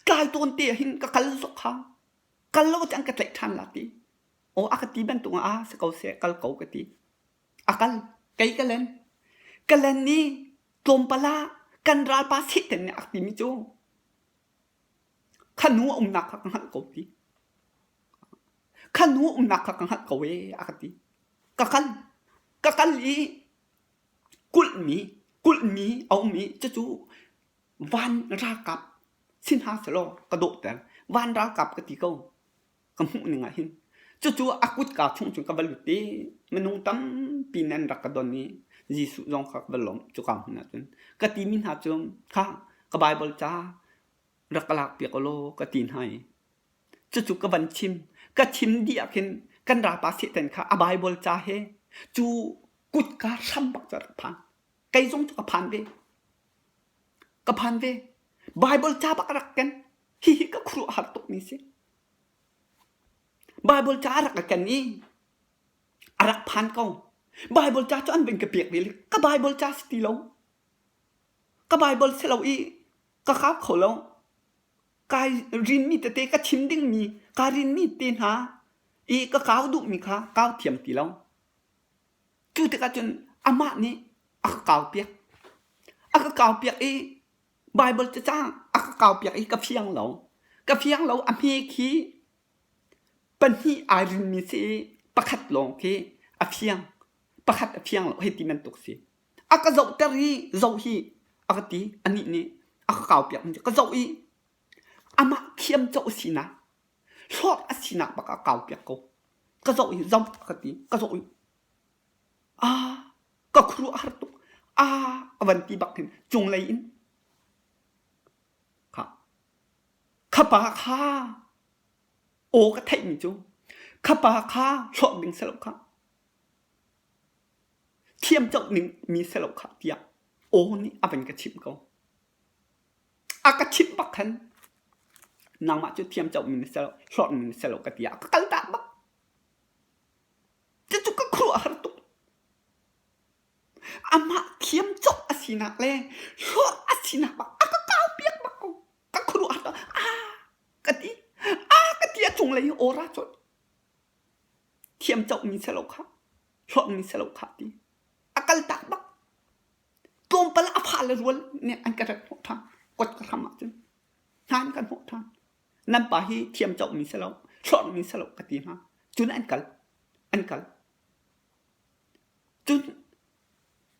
[SPEAKER 1] tlai tawn te ah hin ka kal zok kha kal lo cu an ka tlaih ṭhan la ti. Aw a ka ti bantuk ah aa si ko seh kal ko ka ti. A kal. Kei ka len. Ka len i tlawmpal ah kan ralpa Satan nih a ka timi cu kha nu a umnak kha ka hngalh ko ti. Kha nu a umnak kha ka hngalh ko ee a ka ti. Ka kal. Ka kal i kulhmi kulhmi a um i cucu van ralkap si hna selaw ka dawhter. Van ralkap ka ti ko. Ka hmuh ning ah hin cucu a kutka chung cun ka va lut i minung tampi nih an rak ka don i Jesuh zong kha ka va lawmh cuka hmun ah cun ka timi hna cu kha ka Baibal ca rak ka lakpiak u law ka ti hna i cucu ka van chim ka chim dih ah khin kan ralpa Satan kha a Baibal ca he cu kutka hram bak cu a rak phan kei zong cu ka phan ve ka phan ve Baibal ca bak a rak ken hihi ka khuaruahhar tukmi si Baibal ca a rak ka ken i a rak phan ko. Baibal ca cu an van ka pek ve le ka Baibal ca si ti lo. Ka Baibal si lo i ka kau kho lo. Kai rinmi tete ka chim dingmi kaa rinmi te hna i ka kau duhmi kha kau thiam ti lo. Cu tikah cun amah nih a ka kau piak. A ka kau piak i Baibal cacang a ka kaupiak i ka fiang lo. Ka fiang lo a hme khi pahnih ai rinmi si i pakhat lawng khi a fiang. Pakhat a fiang lo hei ti bantuk si. A ka zohter i zoh hi a ka ti. Anih nih a ka kaupiak ka zoh i amah thiam coh sinak hlawt a sinak bak a kaupiak ko. Ka zoh i zoh a ka ti. Ka zoh i Ah, ka khuaruah a har tuk. Ah, a van ti bak hin cunglei in kha kha pa kha aw ka theihmi cu kha pa kha hlawt ding si lo kha thiam coh ning mi si lo kha tiah aw nih a van ka chimh ko. A ka chimh bak khan nangmah cu thiam coh mi na si lo hlawt mi na si lo ka ti ah ka kal tak bak. Cucu ka khuaruahhar tuk. Amah thiam cawk a sinak le hlawt a sinak bak a ka kau piak bak ko. Ka khuaruahhar tuk. Ah ka ti. Ah ka ti a cunglei hi aw ra colh. Thiam cawkmi si lo kha. Hlawtmi si lo kha ti. A kal tak bak. Tlawmpal a fa le rual nih an ka rat hnawh ṭhan. Kot ka hram ahcun. Hna an kan hnawh ṭhan. Nan pa hi thiam cawkmi si lo, hlawtmi si lo ka ti hna. Cun an kal. An kal. Cun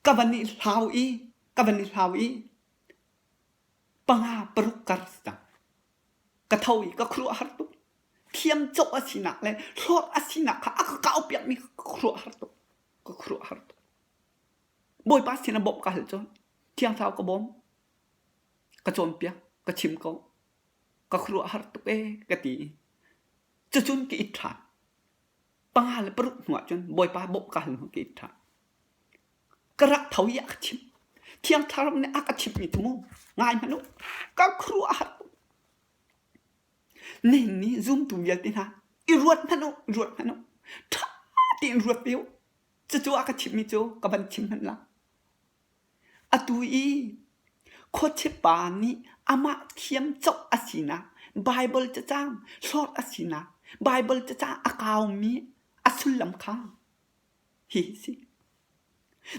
[SPEAKER 1] ka van i hlau i ka van i hlau i panga paruk kar si cang. Ka tho i ka khuaruahhar tuk. Thiam cawk a sinak le hlawt a sinak kha a ka kau piakmi ka khuaruahhar tuk. Ka khuaruahhar tuk. Bawipa sinah bawmh ka hal cun Thiang Thlarau ka bawm. Ka cawnpiak, ka chim ko. Ka khuaruahhar tuk ee ka ti i cucun ka it ṭhan. Panga le paruk hnu ahcun Bawipa bawmh ka hal hnu ka it ṭhan. Ka rak tho i a ka chimh. Thiang Thlarau nih a ka chimhmi cu mu ngai hmanh u. Ka khuaruah a har tuk. Nihin ni zumtu vialte hna i ruat hmanh u, i ruat hmanh u. Ṭha tein ruat ve u. Cucu a ka chimhmi cu ka van chim hmanh la. Atu i khuachia pa nih amah thiamcoh a sinak, Baibal cacang hlawt a sinak, Baibal cacang a kaumi a sullam kha hihi a si.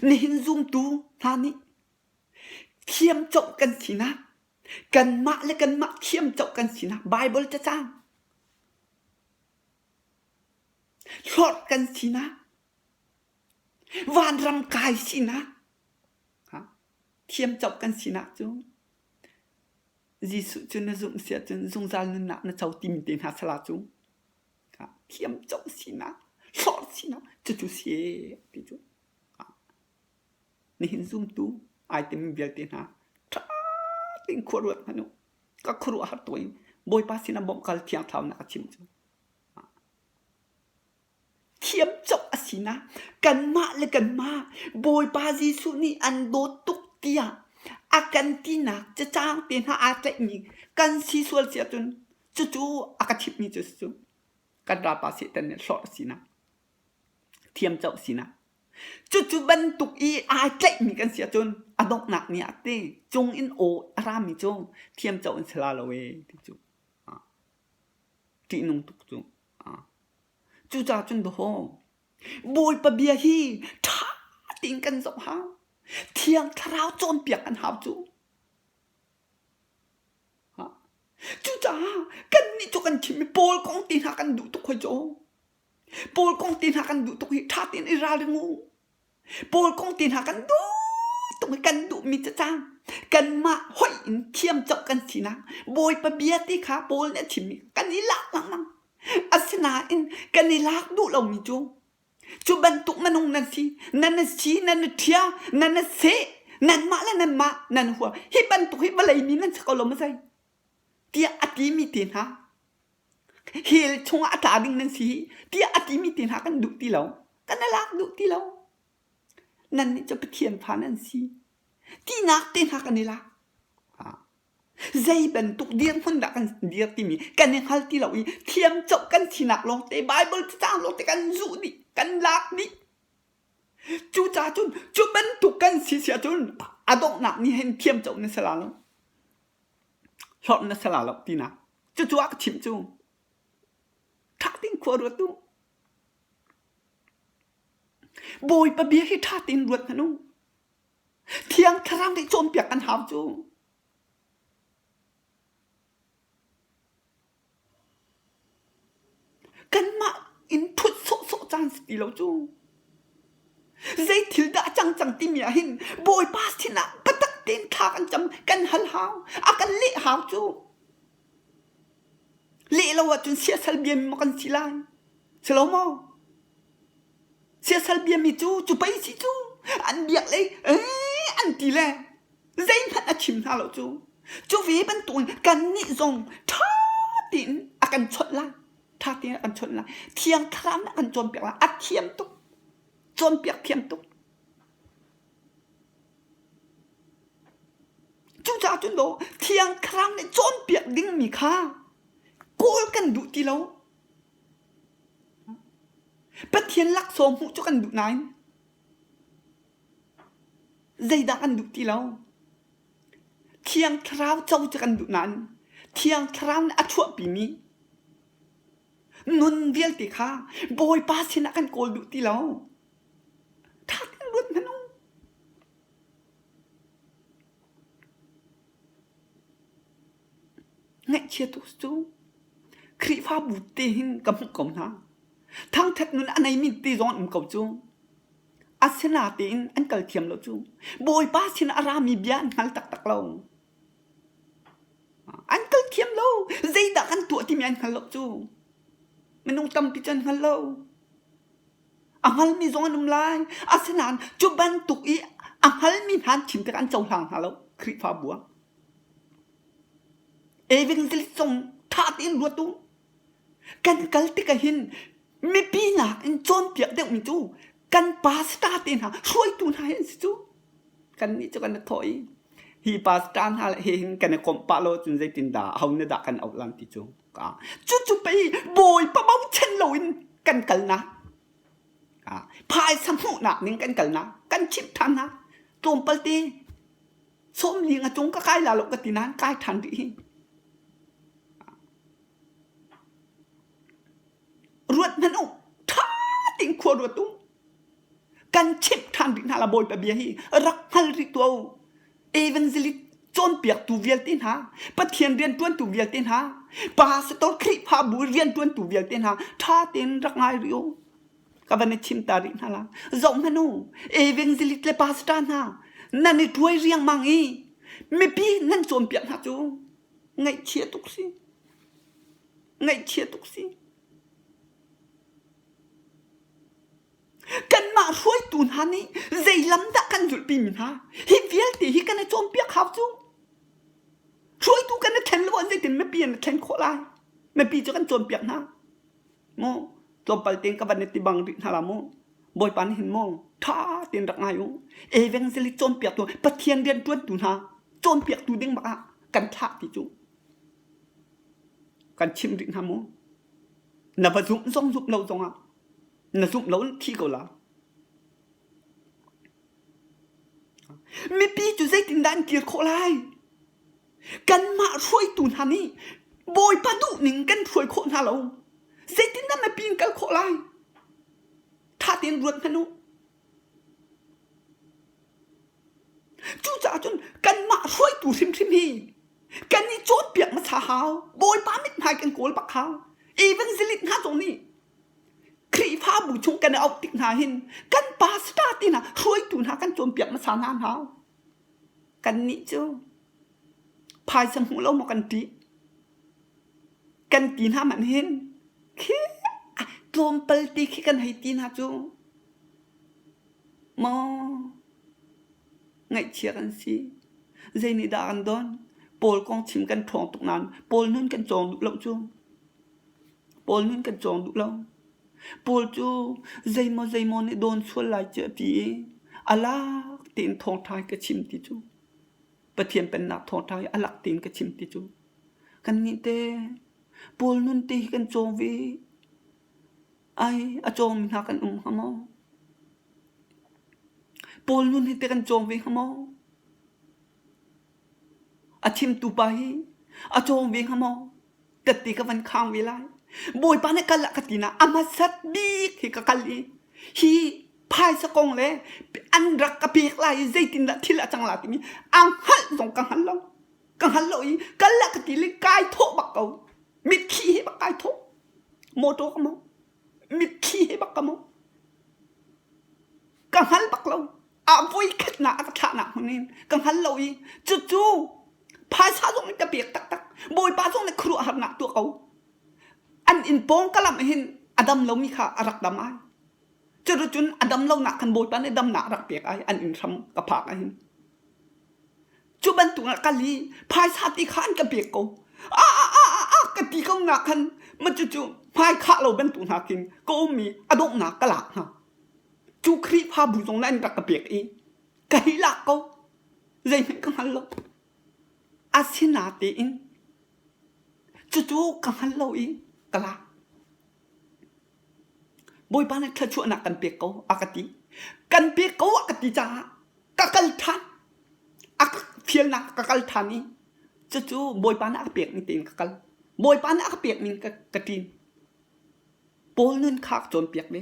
[SPEAKER 1] Nihin zumtu hna nih thiamcoh kan sinak, kanmah le kanmah thiamcoh kan sinak Baibal cacang hlawt kan sinak, Vanram kai sinak, thiamcoh kan sinak cu Jesuh cu na zumh si ahcun zungzal nunnak na co timi te hna sala cu thiamcoh sinak, hlawt sinak cucu si ti cu. Nihin zumtu ai timi vialte hna ṭha tein khua ruat hmanh u. Ka khuaruahhar tuah in Bawipa sinah bawmh kal thiang thlarau na ka chimh cu. Thiamcoh a sinak kanmah le kanmah Bawipa Jesuh nih an dawt tuk tiah a kan tinak cacang te hna aa tlaihmi kan si sual si ahcun cucu a ka chimhmi cu a si cu. Kan ralpa Satan nih hlorh a sinak, thiamcoh a sinak. Cucu bantuk i aa tlaihmi kan si ahcun a donghnak ni ah ti cung in aw a rami cu thiamcoh an si la lo ee ti cu. Ṭihnung tuk cu. Cucaah cun dawhaw, Bawipa bia hi ṭha tein kan zoh hau. Thiang Thlarau cawnpiak kan hau cu. Cucaah kannih cu kan chimmi Paul kong te hna kan duh tuk hoi cu. Paul kong te hna kan duh tuk hi ṭha tein i ralring u. Paul kong te hna kan duh tuk i kan duhmi cacang kanmah hoih in thiamcoh kan sinak Bawipa bia ti kha Paul nih a chimmi kan i lak lengmang. Asinain kan i lak duh lomi cu cu bantuk minung nan si, nan i si, nan i ṭhia, nan i seh, nanmah le nanmah nan hua. Hi bantuk hi vawlei mi nan si ko lo maw zei? Tiah a timi te hna hell chungah a tla ding nan si tiah a timi te hna kan duh ti lo. Kan i lak duh ti lo. Nannih cu Pathian fa nan si. Tinak te hna kan i lak. Zei bantuk dirhmun dah kan dir timi kan i hngal ti lo i thiamcoh kan sinak lawngte Baibal cacang lawngte kan zuh dih, kan lak dih. Cucaah cun cu bantuk kan si si ahcun a donghnak nih hin thiamcoh na si la lo. Hlorh na si la lo tinak. Cucu a ka chimh cu. Ṭha tein khua ruat u. Bawipa bia hi ṭha tein ruat hmanh u. Thiang Thlarau nih cawnpiak kan hau cu. Kanmah in ṭhut sawhsawh caan si ti lo cu. Zei thil dah a cang cang timi ah hin Bawipa sinah biatak tein thla kan cam, kan hal hau, a kan leh hau cu. Leh lo ahcun siasal biami maw kan si lai? Si lo maw? Siasal biami cu cu pei si cu an biak lei eh an ti le zeihmanh a chim hna lo cu. Cu ve bantukin kannih zong ṭha tein a kan chawnh lai. Ṭha tein a kan chawnh lai. Thiang Thlarau nih a kan cawnpiak lai. A thiam tuk. Cawnpiak thiam tuk. Cucaah cun daw Thiang Thlarau nih cawnpiak dingmi kha kawl kan duh ti lo. Pathian laksawng hmuh cu kan duh nain zeidah kan duh ti lo. Thiang Thlarau co cu kan duh nain Thiang Thlarau nih a chuahpimi nun vialte kha Bawipa sinah kan kawl duh ti lo. Ṭha tein ruat hmanh u. Ngaihchia tuk cu Khrihfabu te hin ka hmuh ko hna. Thangṭhat nun a neimi te zong an um ko cu. Asinatein an kal thiam lo cu. Bawipa sin a rami bia an hngal taktak lo. An kal thiam lo. Zeidah kan tuah timi an hngal lo cu. Minung tampi cu an hngal lo. A hngalmi zong an um lai. Asinain cu bantuk i a hngalmi hna an chim tikah an cohlang hna lo Khrihfabu ah. Evangelist zong ṭha tein ruat u. Kan kal tikah hin. Mipi nakin cawnpiak deuhmi cu kan pastor te hna hruaitu hna hi an si cu. Kannih cu kan i thawh i hi pastor hna le he hin kan i komh pah lo cun zeitindah aho nih dah kan auh lan ti cu. Cucu pei Bawipa bochan loin kan kalnak phaisa hmuhnak ning kan kalnak kan chimh ṭhan hna. Tlawmpal te sawmli nga cung ka kai la lo ka ti nain kai ṭhan rih hi. Ruat hmanh u, ṭha tein khua ruat u. Kan chimh ṭhan rih hna la Bawipa bia hi rak hngal rih tuah u. Evangelist cawnpiaktu vialte hna, Pathian rianṭuantu vialte hna, pastor Khrihfabu rianṭuantu vialte hna ṭha tein rak ngai rih u. Ka van i chim ta rih hna la. Zoh hmanh u, evangelist le pastor hna nan i ṭuai riangmang i mipi nan cawnpiak hna cu ngaihchia tuk si. Ngaihchia tuk si. Kanmah hruaitu hna nih zei lam dah kan zulhpimi hna? Hi vialte hi kan i cawnpiak hau cu. Hruaitu kan i thlen lo ah zeitin mipi an i thlen khawh lai? Mipi cu kan cawnpiak hna. Mu tlawmpal tein ka van i ti bang rih hna la mu. Bawipa nih hin mu ṭha tein rak ngai u. Evangelist cawnpiaktu Pathian rianṭuantu hna cawnpiaktu ding bak ah kan thlah ti cu. Kan chimh rih hna mu. Na va zumh zong zumh lo zongah na zumh lo in thi ko la. Mipi cu zeitindah an kir khawh lai? Kanmah hruaitu hna nih Bawipa duhning kan hruai khawh hna lo. Zeitindah mipi in kal khawh lai? Ṭha tein ruat hmanh u. Cucaah cun kanmah hruaitu hrimhrim hi kan i cawnpiak hmasa hau. Bawipa mithmai kan kawl bak hau. Evangelist hna zong nih Khrihfabu chung kan i auh tik hna hin kan pastor ti hna hruaitu hna kan cawnpiak hmasa hna hau. Kannih cu phaisa hmuh lo maw kan ṭih? Kan ti hna hmanh hin khi tlawmpal ti khi kan hei ti hna cu maw ngaihchia kan si. Zei nih dah kan don? Paul kong chim kan ṭhawng tuk nain Paul nun kan cawng duh lo cu. Paul nun kan cawng duh lo. Paul cu zeimaw zeimaw nih dawn sual lai cu a ti i a lak tein thawngṭha hi ka chim ti cu. Pathian Pennak thawngṭha hi a lak tein ka chim ti cu. Kannih te Paul nun te hi kan cawng ve. Ai, a cawngmi hna kan um hnga maw? Paul nun hi te kan cawng ve hnga maw? A chimtu pa hi a cawng ve hnga maw? Ka ti ka van khang ve lai. Bawipa nih kal ah ka ti na a hmasat bik hi ka kal i hi phaisa kong le an rak ka pek lai i zeitindah thil a cang la timi a hngalh zong ka hngal lo. Ka hngal lo i kal ah ka ti le kai thawh bak ko. Mitthli he bak kai thawh. Motor ka mo. Mitthli he bak ka mo. Ka hngal bak lo. A voi khatnak a ka thlahnak hmun in ka hngal lo i cucu phaisa zong in ka pek taktak. Bawipa zong nih khuaruahharnak tuah ko. An inn pawng ka lam hin a dam lomi kha a rak dam ai. Cuticun a dam lonak khan Bawipa nih damnak a rak pek ai an inn hram ka phak ahhin. Cu bantuk ah kal i phaisa ti kha an ka pek ko. A a a a a ka ti ko nak khan ma cucu hmai khah lo bantuk hna khin ka um i a donghnak ka lak hna. Cu Khrihfabu zong nih an rak ka pek i ka hei lak ko. Zeihmanh ka hngal lo. Asinatein cucu ka hngal lo i ka lak. Bawipa nih thluachuahnak kan pek ko a ka ti. Kan pek ko a ka ti caah ka kal ṭhan. A ka fialnak ka kal ṭhan i cucu Bawipa nih a ka pek ning tein ka kal. Bawipa nih a ka pek ning ka, ka ṭin. Paul nun kha ka cawnpiak ve.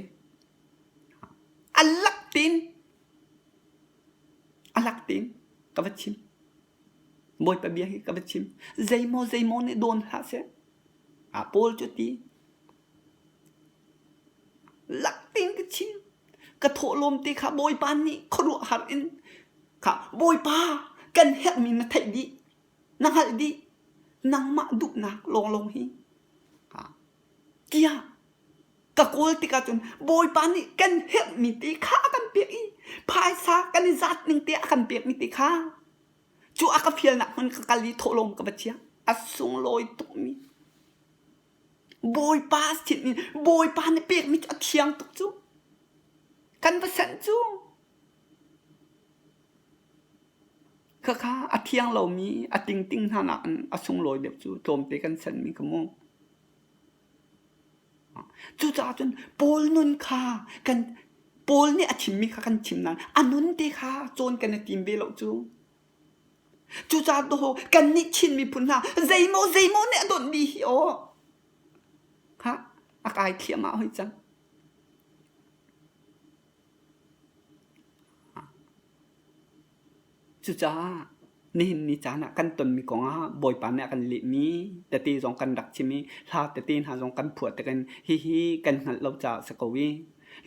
[SPEAKER 1] A lak tein a lak tein ka va chim. Bawipa bia hi ka va chim. Zeimaw zeimaw nih dawn hlah seh. A Paul cu ti. Lak tein ka chim. Ka thawhlawm te kha Bawipa nih khuaruahhar in kha Bawipa kan herhmi na theih dih. Na hngalh dih. Nangmah duhnak lawnglawng hi. Tiah ka kawl tikah cun Bawipa nih kan herhmi te kha a kan pek i phaisa kan i zat ning te a kan pekmi te kha cu a ka fialnak hmun ka kal i thawhlawm ka va chia. A sunglawi tukmi. Bawipa sin in Bawipa na pekmi cu a thiang tuk cu. Kan va sanh cu. Khakha a thiang lomi a tingting hna nakin a sunglawi deuh cu tlawmte kan sanhmi kha mu. Cucaah cun Paul nun kha kan Paul nih a chimmi kha kan chim nain a nun te kha cawn kan i tim ve lo cu. Cucaah dawh kannih Chin miphun hna zeimaw zeimaw nih a donh dih hi aw. Kha a kai thliahmah hoi cang. Cucaah nihin ni caan ah kan tonmi kongah Bawipa nih a kan lehmi tete zong kan rak chim i hla tete hna zong kan phuah tikin hihi kan hngalh lo caah a si ko i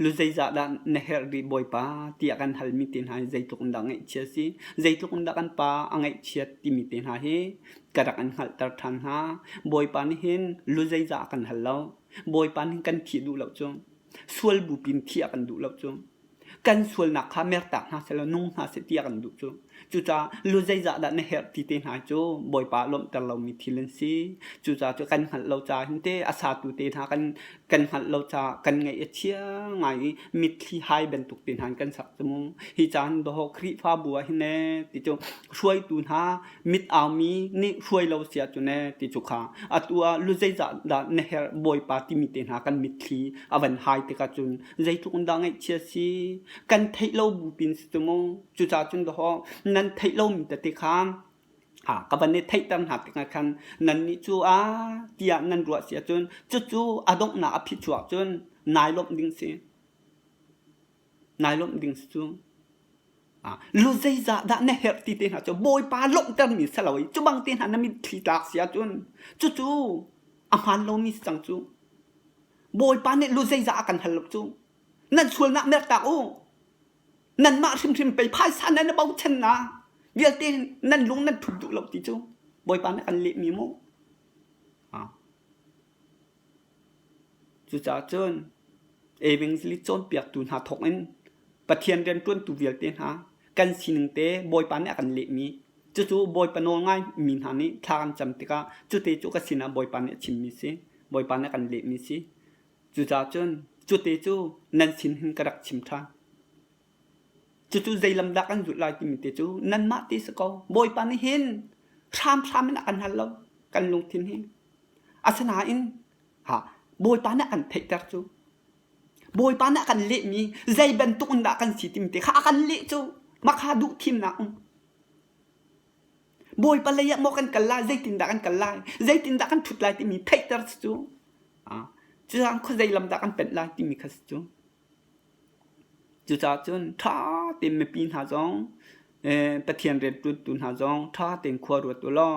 [SPEAKER 1] lu zeizah dah na herh rih Bawipa tiah kan halmi te hna hi zeitluk in dah ngaihchia a si, zeitluk in dah kan pa a ngaihchiat timi te hna hi ka rak in hngalhter ṭhan hna. Bawipa nih hin lu zeizah a kan hal lo. Bawipa nih kan thih duh lo cu. Sual bupi in thih a kan duh lo cu. Kan sualnak kha mertak hna sehlaw nung hna seh ti a kan duh cu. Cucaah lu zeizah dah na herh ti te hna cu Bawipa lawmhter lomi thil an si. Cucaah cu kan hngalh lo caah hin te a satu te hna kan kan hngalh lo caah kan ngaih a chia ngai i mitthli hai bantuk te hna in kan sak cu mu. Hi caan dawh Khrihfabu ah hin ee ti cu hruaitu hna mit aumi nih hruai lo si ahcun ee ti cu kha atu ah lu zeizah dah na herh Bawipa timi te hna kan mitthli a van hai tikah cun zeitluk in dah ngaihchia si kan theih lo bu pin si cu mu cucaah cun dawh nan theih lomi tete kha ha ka van i theihter hna tikah khan nannih cu a tiah nan ruah si ahcun cucu a donghnak a phichuak cun nai lawmh ding si nai lawmh ding si cu lu zeizah dah na herh ti te hna cu Bawipa lawmhtermi si lo i cu bang te hna na mitthli tlak si ahcun cucu a hmaan lomi si cang cu Bawipa nih lu zeizah a kan hal lo cu. Nan sualnak mertak u. Nanmah hrimhrim pei phaisa nan i bochan na vialte nan lung nan thut duh lo ti cu Bawipa nih a kan lehmi mu. Cucaah cun evangelist cawnpiaktu hna thawk in Pathian rianṭuantu vialte hna kan sining te Bawipa nih a kan lehmi cucu Bawipa nawl ngaimi hna nih thla kan cam tikah cute cu ka sinah Bawipa nih a chimmi si. Bawipa nih a kan lehmi si. Cucaah cun cute cu nan sin hin ka rak chim ṭhan. Cucu zei lam dah kan zulh lai timi te cu nanmah ti si ko. Bawipa nih hin hramhram in a kan hal lo kan lungthin hi. Asinain ha Bawipa nih a kan theihter cu. Bawipa nih a kan lehmi zei bantuk in dah kan si timi te kha a kan leh cu. Mah kha duh thimnak um. Bawipa lei ah maw kan kal lai, zeitindah kan kal lai, zeitindah kan ṭhut lai timi theihter si cu. Cucaah khuazei lam dah kan penh lai timi kha si cu. Cucaah cun ṭha tein mipi hna zong, Pathian rianṭuantu hna zong ṭha tein khua ruat u law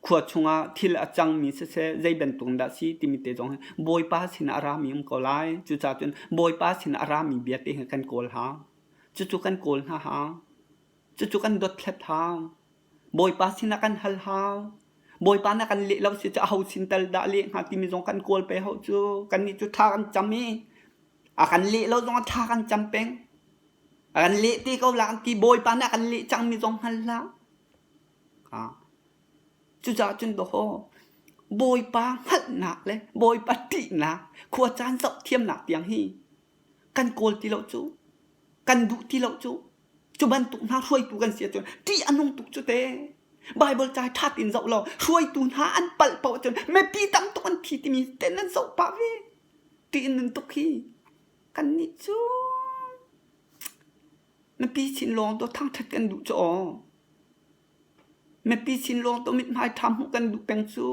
[SPEAKER 1] khua chungah thil a cangmi siseh zei bantuk dah si timi te zong hi Bawipa sinah a rami um ko lai. Cucaah cun Bawipa sinah a rami bia te hi kan kawl hau. Cucu kan kawl hna hau. Cucu kan dothlat hau. Bawipa sinah kan hal hau. Bawipa na kan leh lo si cu aho sin tal dah leh hnga timi zong kan kawl pe hau cu. Kannih cu thla kan cam i a kan leh lo zong ah thla kan cam peng. A kan leh te ko la kan ti. Bawipa nih a kan leh cangmi zong hngal hlah. Cucaah cun dawh Bawipa hngalhnak le Bawipa ṭihnak, khuacaan zohthiamnak tiang hi kan kawl ti lo cu kan duh ti lo cu cu bantuk hna hruaitu kan si ahcun ṭih a nung tuk cu te Bible ca ṭha tein zoh law hruaitu hna an palh paoh ahcun mipi tam tuk an thi timi te nan zoh pah ve ṭih a nun tuk hi kannih cu mipi sin lawng to thangṭhat kan duh cu aw mipi sin lawng to mithmai ṭha hmuh kan duh peng cu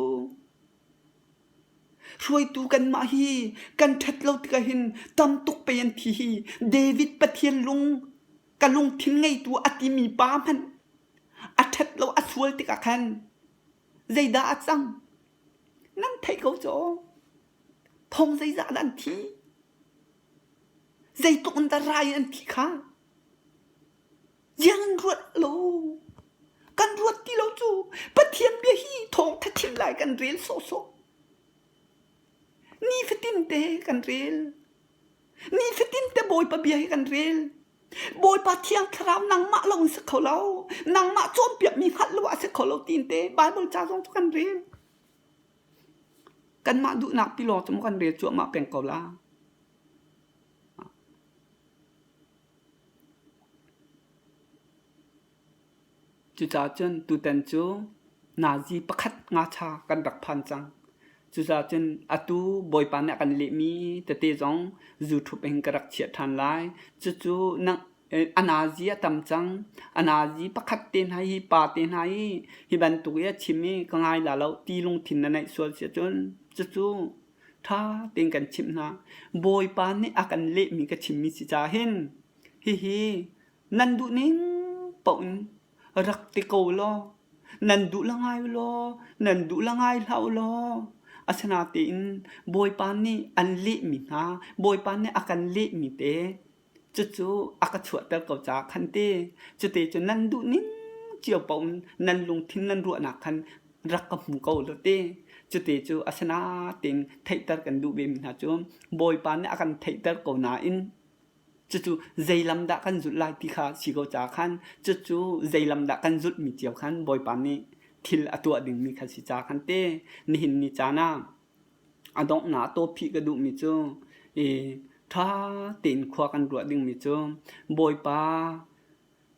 [SPEAKER 1] Hruaitu kanmah hi kan ṭhat lo tikah hin tam tuk pei an thi hi. David Pathian lung ka lungthin ngeitu a timi pa hmanh a ṭhat lo a sual tikah khan zeidah a cang? Nan theih ko caw. Thong zeizah dah an thi? Zeitluk in dah rai in an thi kha? Ziang in ruat lo. Kan ruat ti lo cu Pathian bia hi thawngtha chim lai kan rel sawhsawh. Nifatin te kan rel. Nifatin te Bawipa bia hi kan rel. Bawipa Thiang Thlarau nangmah lo in si kho lo. Nangmah cawnpiakmi hngalh lo ah si kho lo tiin te Bible ca zong cu kan rel. Kanmah duhnak pi lawng cu maw kan rel cuahmah peng ko la? Cucaah cun tutan cu nazi pakhat ngacha kan rak phan cang. Cucaah cun atu Bawipa nih a kan lehmi tete zong YouTube in ka rak chiah ṭhan lai. Cucu nang a nazi a tam cang. A nazi pakhat te hna hi pa te hna hi hi bantuk i a chim i ka ngai la lo ti lungthin na neih sual si ahcun cucu ṭha tein kan chimh hna. Bawipa nih a kan lehmi ka chimmi si caah hin hihi Nan duh ning paoh in rak ti ko law, nan duh la ngai law, nan duh la ngai hlah u law. Asinain Bawipa nih an lehmi hna, Bawipa nih a kan lehmi te, cucu a ka chuahter ko caah khan ti, cuti cu nan duh ning cio paoh in nan lungthin nan ruahnak khan rak ka hmu ko law ti. Cuti cu asinain theihter kan duh vemi hna cu Bawipa nih a kan theihter ko nain Cucu zei lam dah kan zulh lai ti kha si ko caah khan cucu zei lam dah kan zulhmi cio khan Bawipa nih thil a tuah dingmi kha si caah khan te nihin ni caan ah a donghnak tawphih ka duhmi cu i ṭha tein khua kan ruah dingmi cu Bawipa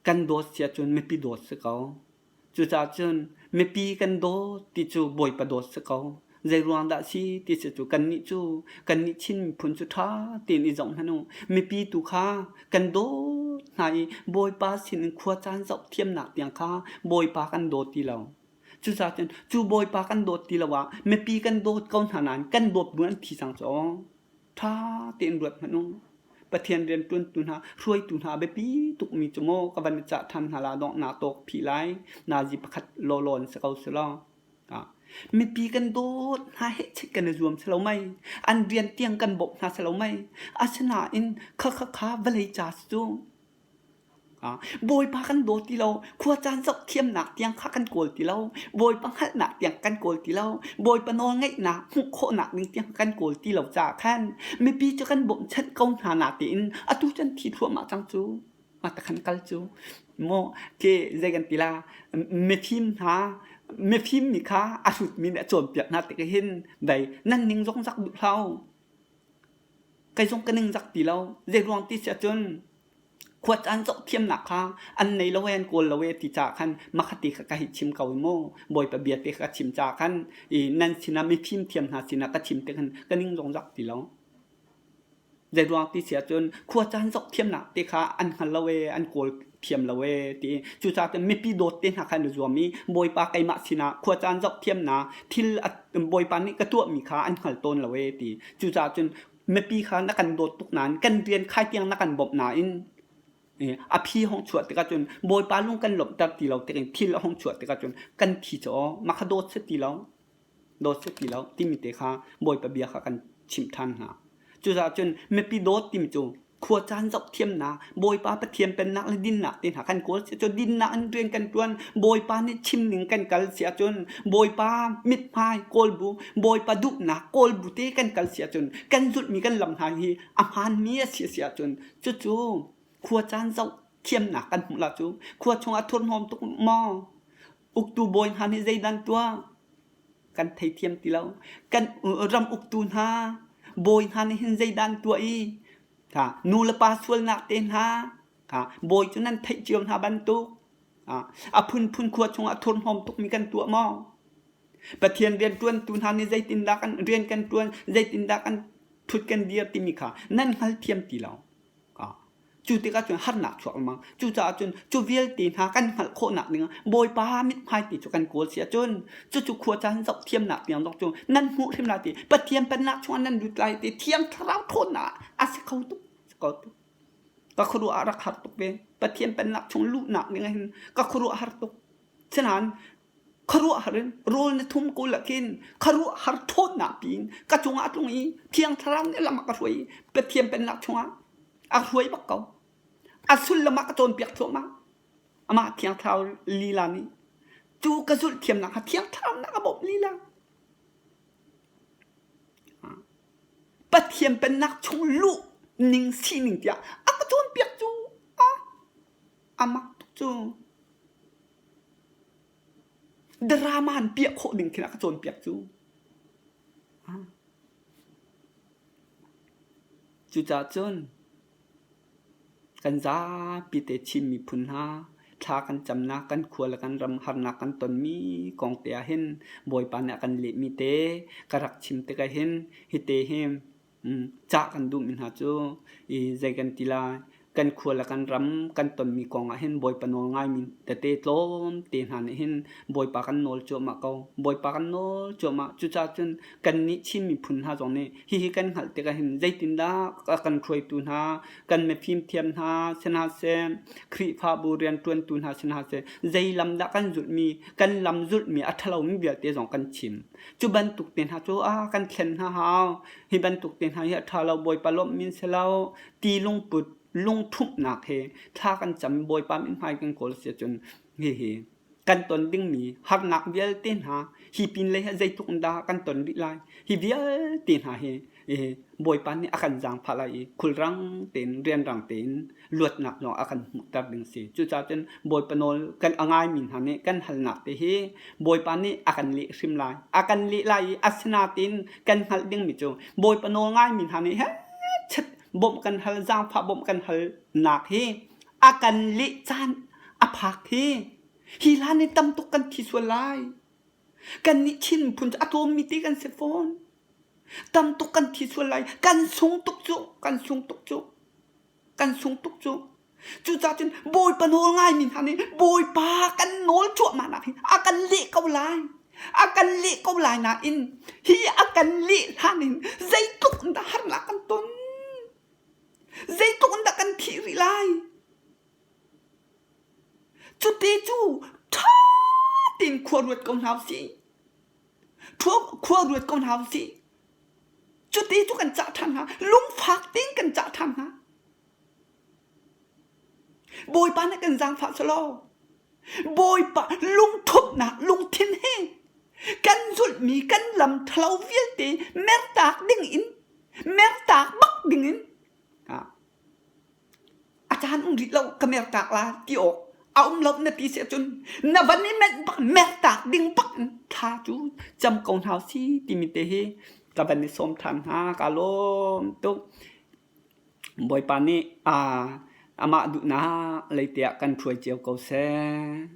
[SPEAKER 1] kan dawt si ahcun mipi dawt si ko. Cucaah cun mipi kan dawt ti cu Bawipa dawt si ko. Zeiruang dah si ti si cu kannih cu kannih Chin miphun cu ṭha tein i zoh hmanh u. Mipi tu kha kan dawt hna i Bawipa sinin khua caan zoh thiamnak tiang kha Bawipa kan dawt ti lo. Cucaah cun cu Bawipa kan dawt ti lo ah mipi kan dawt ko hna nain kan dawt bu an thi cang cu. Ṭha tein ruat hmanh u. Pathian rianṭuantu hna, hruaitu hna biapi tukmi cu maw ka van i cah ṭhan hna la donghnak tawk phih lai. Nazi pakhat lawlaw in si ko selaw. Mipi kan dawt hna hehchet kan i zuam si lo mei. An rian tiang kan bawmh hna si lo mei. Asinain khakha kha vawlei ca si cu. Bawipa kan daw ti lo, khua caan zoh thiamnak tiang kha kan kawl ti lo, Bawipa hngalhnak tiang kan kawl ti lo, Bawipa nawlngeihnak hmuh khawhnak ding tiang kan kawl ti lo caah khan mipi cu kan bawmhchanh ko hna na tiin atu cun thi thluahmah cang cu. Mah khan kal cu maw ke zei kan ti la mifim hna mifim mi kha a hrutmi nih a cawnpiak hna tik hin dai nan ning zong zak duh hlah u. Kei zong ka ning zak ti lo. Zei ruang ti si ahcun Khuacaan zohthiamnak kha an nei lo ee an kawl lo ee ti caah khan makhati kha ka hei chim ko i mu Bawipa bia te kha ka chim caah khan i nan sinah mifim thiam hna sinah ka chim tik hin ka ning zong zak ti lo. Zeiruang ti si ahcun khuacaan zohthiamnak te kha an hngal lo ee an kawl thiam lo ee ti cucaah cun mipi dawt te hna kha an i zuam i Bawipa keimah sinah khuacaan zohthiamnak thil Bawipa nih ka tuahmi kha an hngal tawn lo ee ti cucaah cun Mipi kha na kan dawt tuk nain kan rian khai tiang na kan bawmh nain a phi hong chuah tikah cun Bawipa lung kan lawmhter ti lo tikin thil a hong chuah tikah cun kan thi cu aw mah kha dawt si ti lo dawt si ti lo timi te kha Bawipa bia kha kan chimh ṭhan hna. Cucaah cun mipi dawt timi cu khua caan zoh thiamnak Bawipa Pathian pennak le dinnak te hna kan kawl si cu dinnak in rian kan ṭuan Bawipa nih chim ning kan kal si ahcun Bawipa mithmai kawl bu Bawipa duhnak kawl bu te kan kal si ahcun kan zulhmi kan lam hna hi a hmaanmi a si a si ahcun cucu khua caan zoh thiamnak kan hmuh la cu khua chungah thurhnawm tuk maw uktu bawi hna nih zeidan tuah kan theithiam ti lo. Kan ram uktu hna, bawi hna nih hin zeidah an tuah i ha, nu le pa sualnak te hna, ha, bawi cu nan theih cio hna bantuk, ha, a phunphun khua chungah thurhnawm tukmi kan tuah maw? Pathian rianṭuantu hna nih zeitindah kan rian kan ṭuan, zeitindah kan ṭhut kan dir timi kha nan hngalthiam ti lo. Cu tikah cun harnak chuak lengmang. Cucaah cun cu vialte hna kan hngalh khawhnak dingah Bawipa mithmai ti cu kan kawl si ahcun cucu khua caan zoh thiamnak tiang zong cu nan hmuh hrim lai ti Pathian pennak chungah nan lut lai ti Thiang Thlarau ṭhawnnak a si kho tuk. Si kho tuk. Ka khuaruah a rak har tuk ve. Pathian pennak chung luhnak ding ah hin ka khuaruah har tuk. Sinain khuaruahhar in rawl na thum ko la khin khuaruahhar ṭhawnnak piin ka cungah a tlung i Thiang Thlarau nih lam a ka hruai i Pathian pennak chungah a hruai bak ko. A sullam a ka cawnpiak thluahmah. Amah Thiang Thlarau lila nih cu ka zulh thiamnak kha Thiang Thlarau nih a bawmh lila. Pathian pennak chung luh ning sining tiah a ka cawnpiak cu a a mak tuk cu. Drama an piah khawh ding khin a ka cawnpiak cu. Cucaah cun kan zapi te Chin miphun hna thla kan camnak kan khua le kan ram harnak kan tonmi kong te ah hin Bawipa nih a kan lehmi te ka rak chim tikah hin hite hi Cah kan duhmi hna cu i zei kan ti lai kan khua le kan ram kan tonmi kong ah hin Bawipa nawl ngaimi tete tlawmte hna nih hin Bawipa kan nawl cuahmah ko. Bawipa kan nawl cuahmah. Cucaah cun kannih Chin miphun hna zong nih hihi kan hngalh tikah hin zeitindah a kan hruaitu hna, kan mifimthiam hna si hna seh, Khrihfabu rianṭuantu hna si hna seh, zei lam dah kan zulhmi, kan lam zulhmi a ṭhalomi vialte zong kan chim. Cu bantuk te hna cu a kan thlen hna hau. Hi bantuk te hna hi a ṭha lo, Bawipa lawmh min si lo. Ti lungput, lungṭhumhnak he thla kan cam i Bawipa mithmai kan kawl si ahcun hihi kan ton dingmi harnak vialte hna hi pinlei ah zeitluk in dah kan ton rih lai. Hi vialte hna hi Bawipa nih a kan zaangfah lai i khulrang tein rianrang tein luatnak zong a kan hmuhter ding si. Cucaah cun Bawipa nawl kan a ngaimi hna nih kan halnak te hi Bawipa nih a kan leh hrim lai. A kan leh lai i asinain kan hngalh dingmi cu Bawipa nawl ngaimi hna nih chet bawmh kan hal, zaangfah bawmh kan halnak hi a kan leh caan a phak hi hi hlan in tam tuk kan thi sual lai. Kannih Chin miphun cu a tlawmmi te kan si fawn. Tam tuk kan thi sual lai. Kan sung tuk cu, kan sung tuk cu. Kan sung tuk cu. Cucaah cun Bawipa nawl ngaimi hna nih Bawipa kan nawl cuahmah nak hi a kan leh ko lai. A kan leh ko lai nain hi a kan leh hlan in zeitluk in dah harnak kan ton? Zeitluk in dah kan thih rih lai? Cuti cu ṭha tein khua ruat ko hna usih. Khua ruat ko hna usih. Cuti cu kan cah ṭhan hna. Lungfak tein kan cah ṭhan hna. Bawipa nih kan zaangfah selaw Bawipa lungthupnak lungthin he kan zulhmi kan lam ṭhalo vialte mertak ding in mertak bak ding in a caan um rih lo ka mertak la ti awk a um lo na ti si ahcun na van i menh bak mertak ding bak in thla cu cam ko hna si timi te hi ka van i sawm ṭhan hna ka lawm tuk. Bawipa nih amah duhnak lei te ah kan hruai cio ko seh.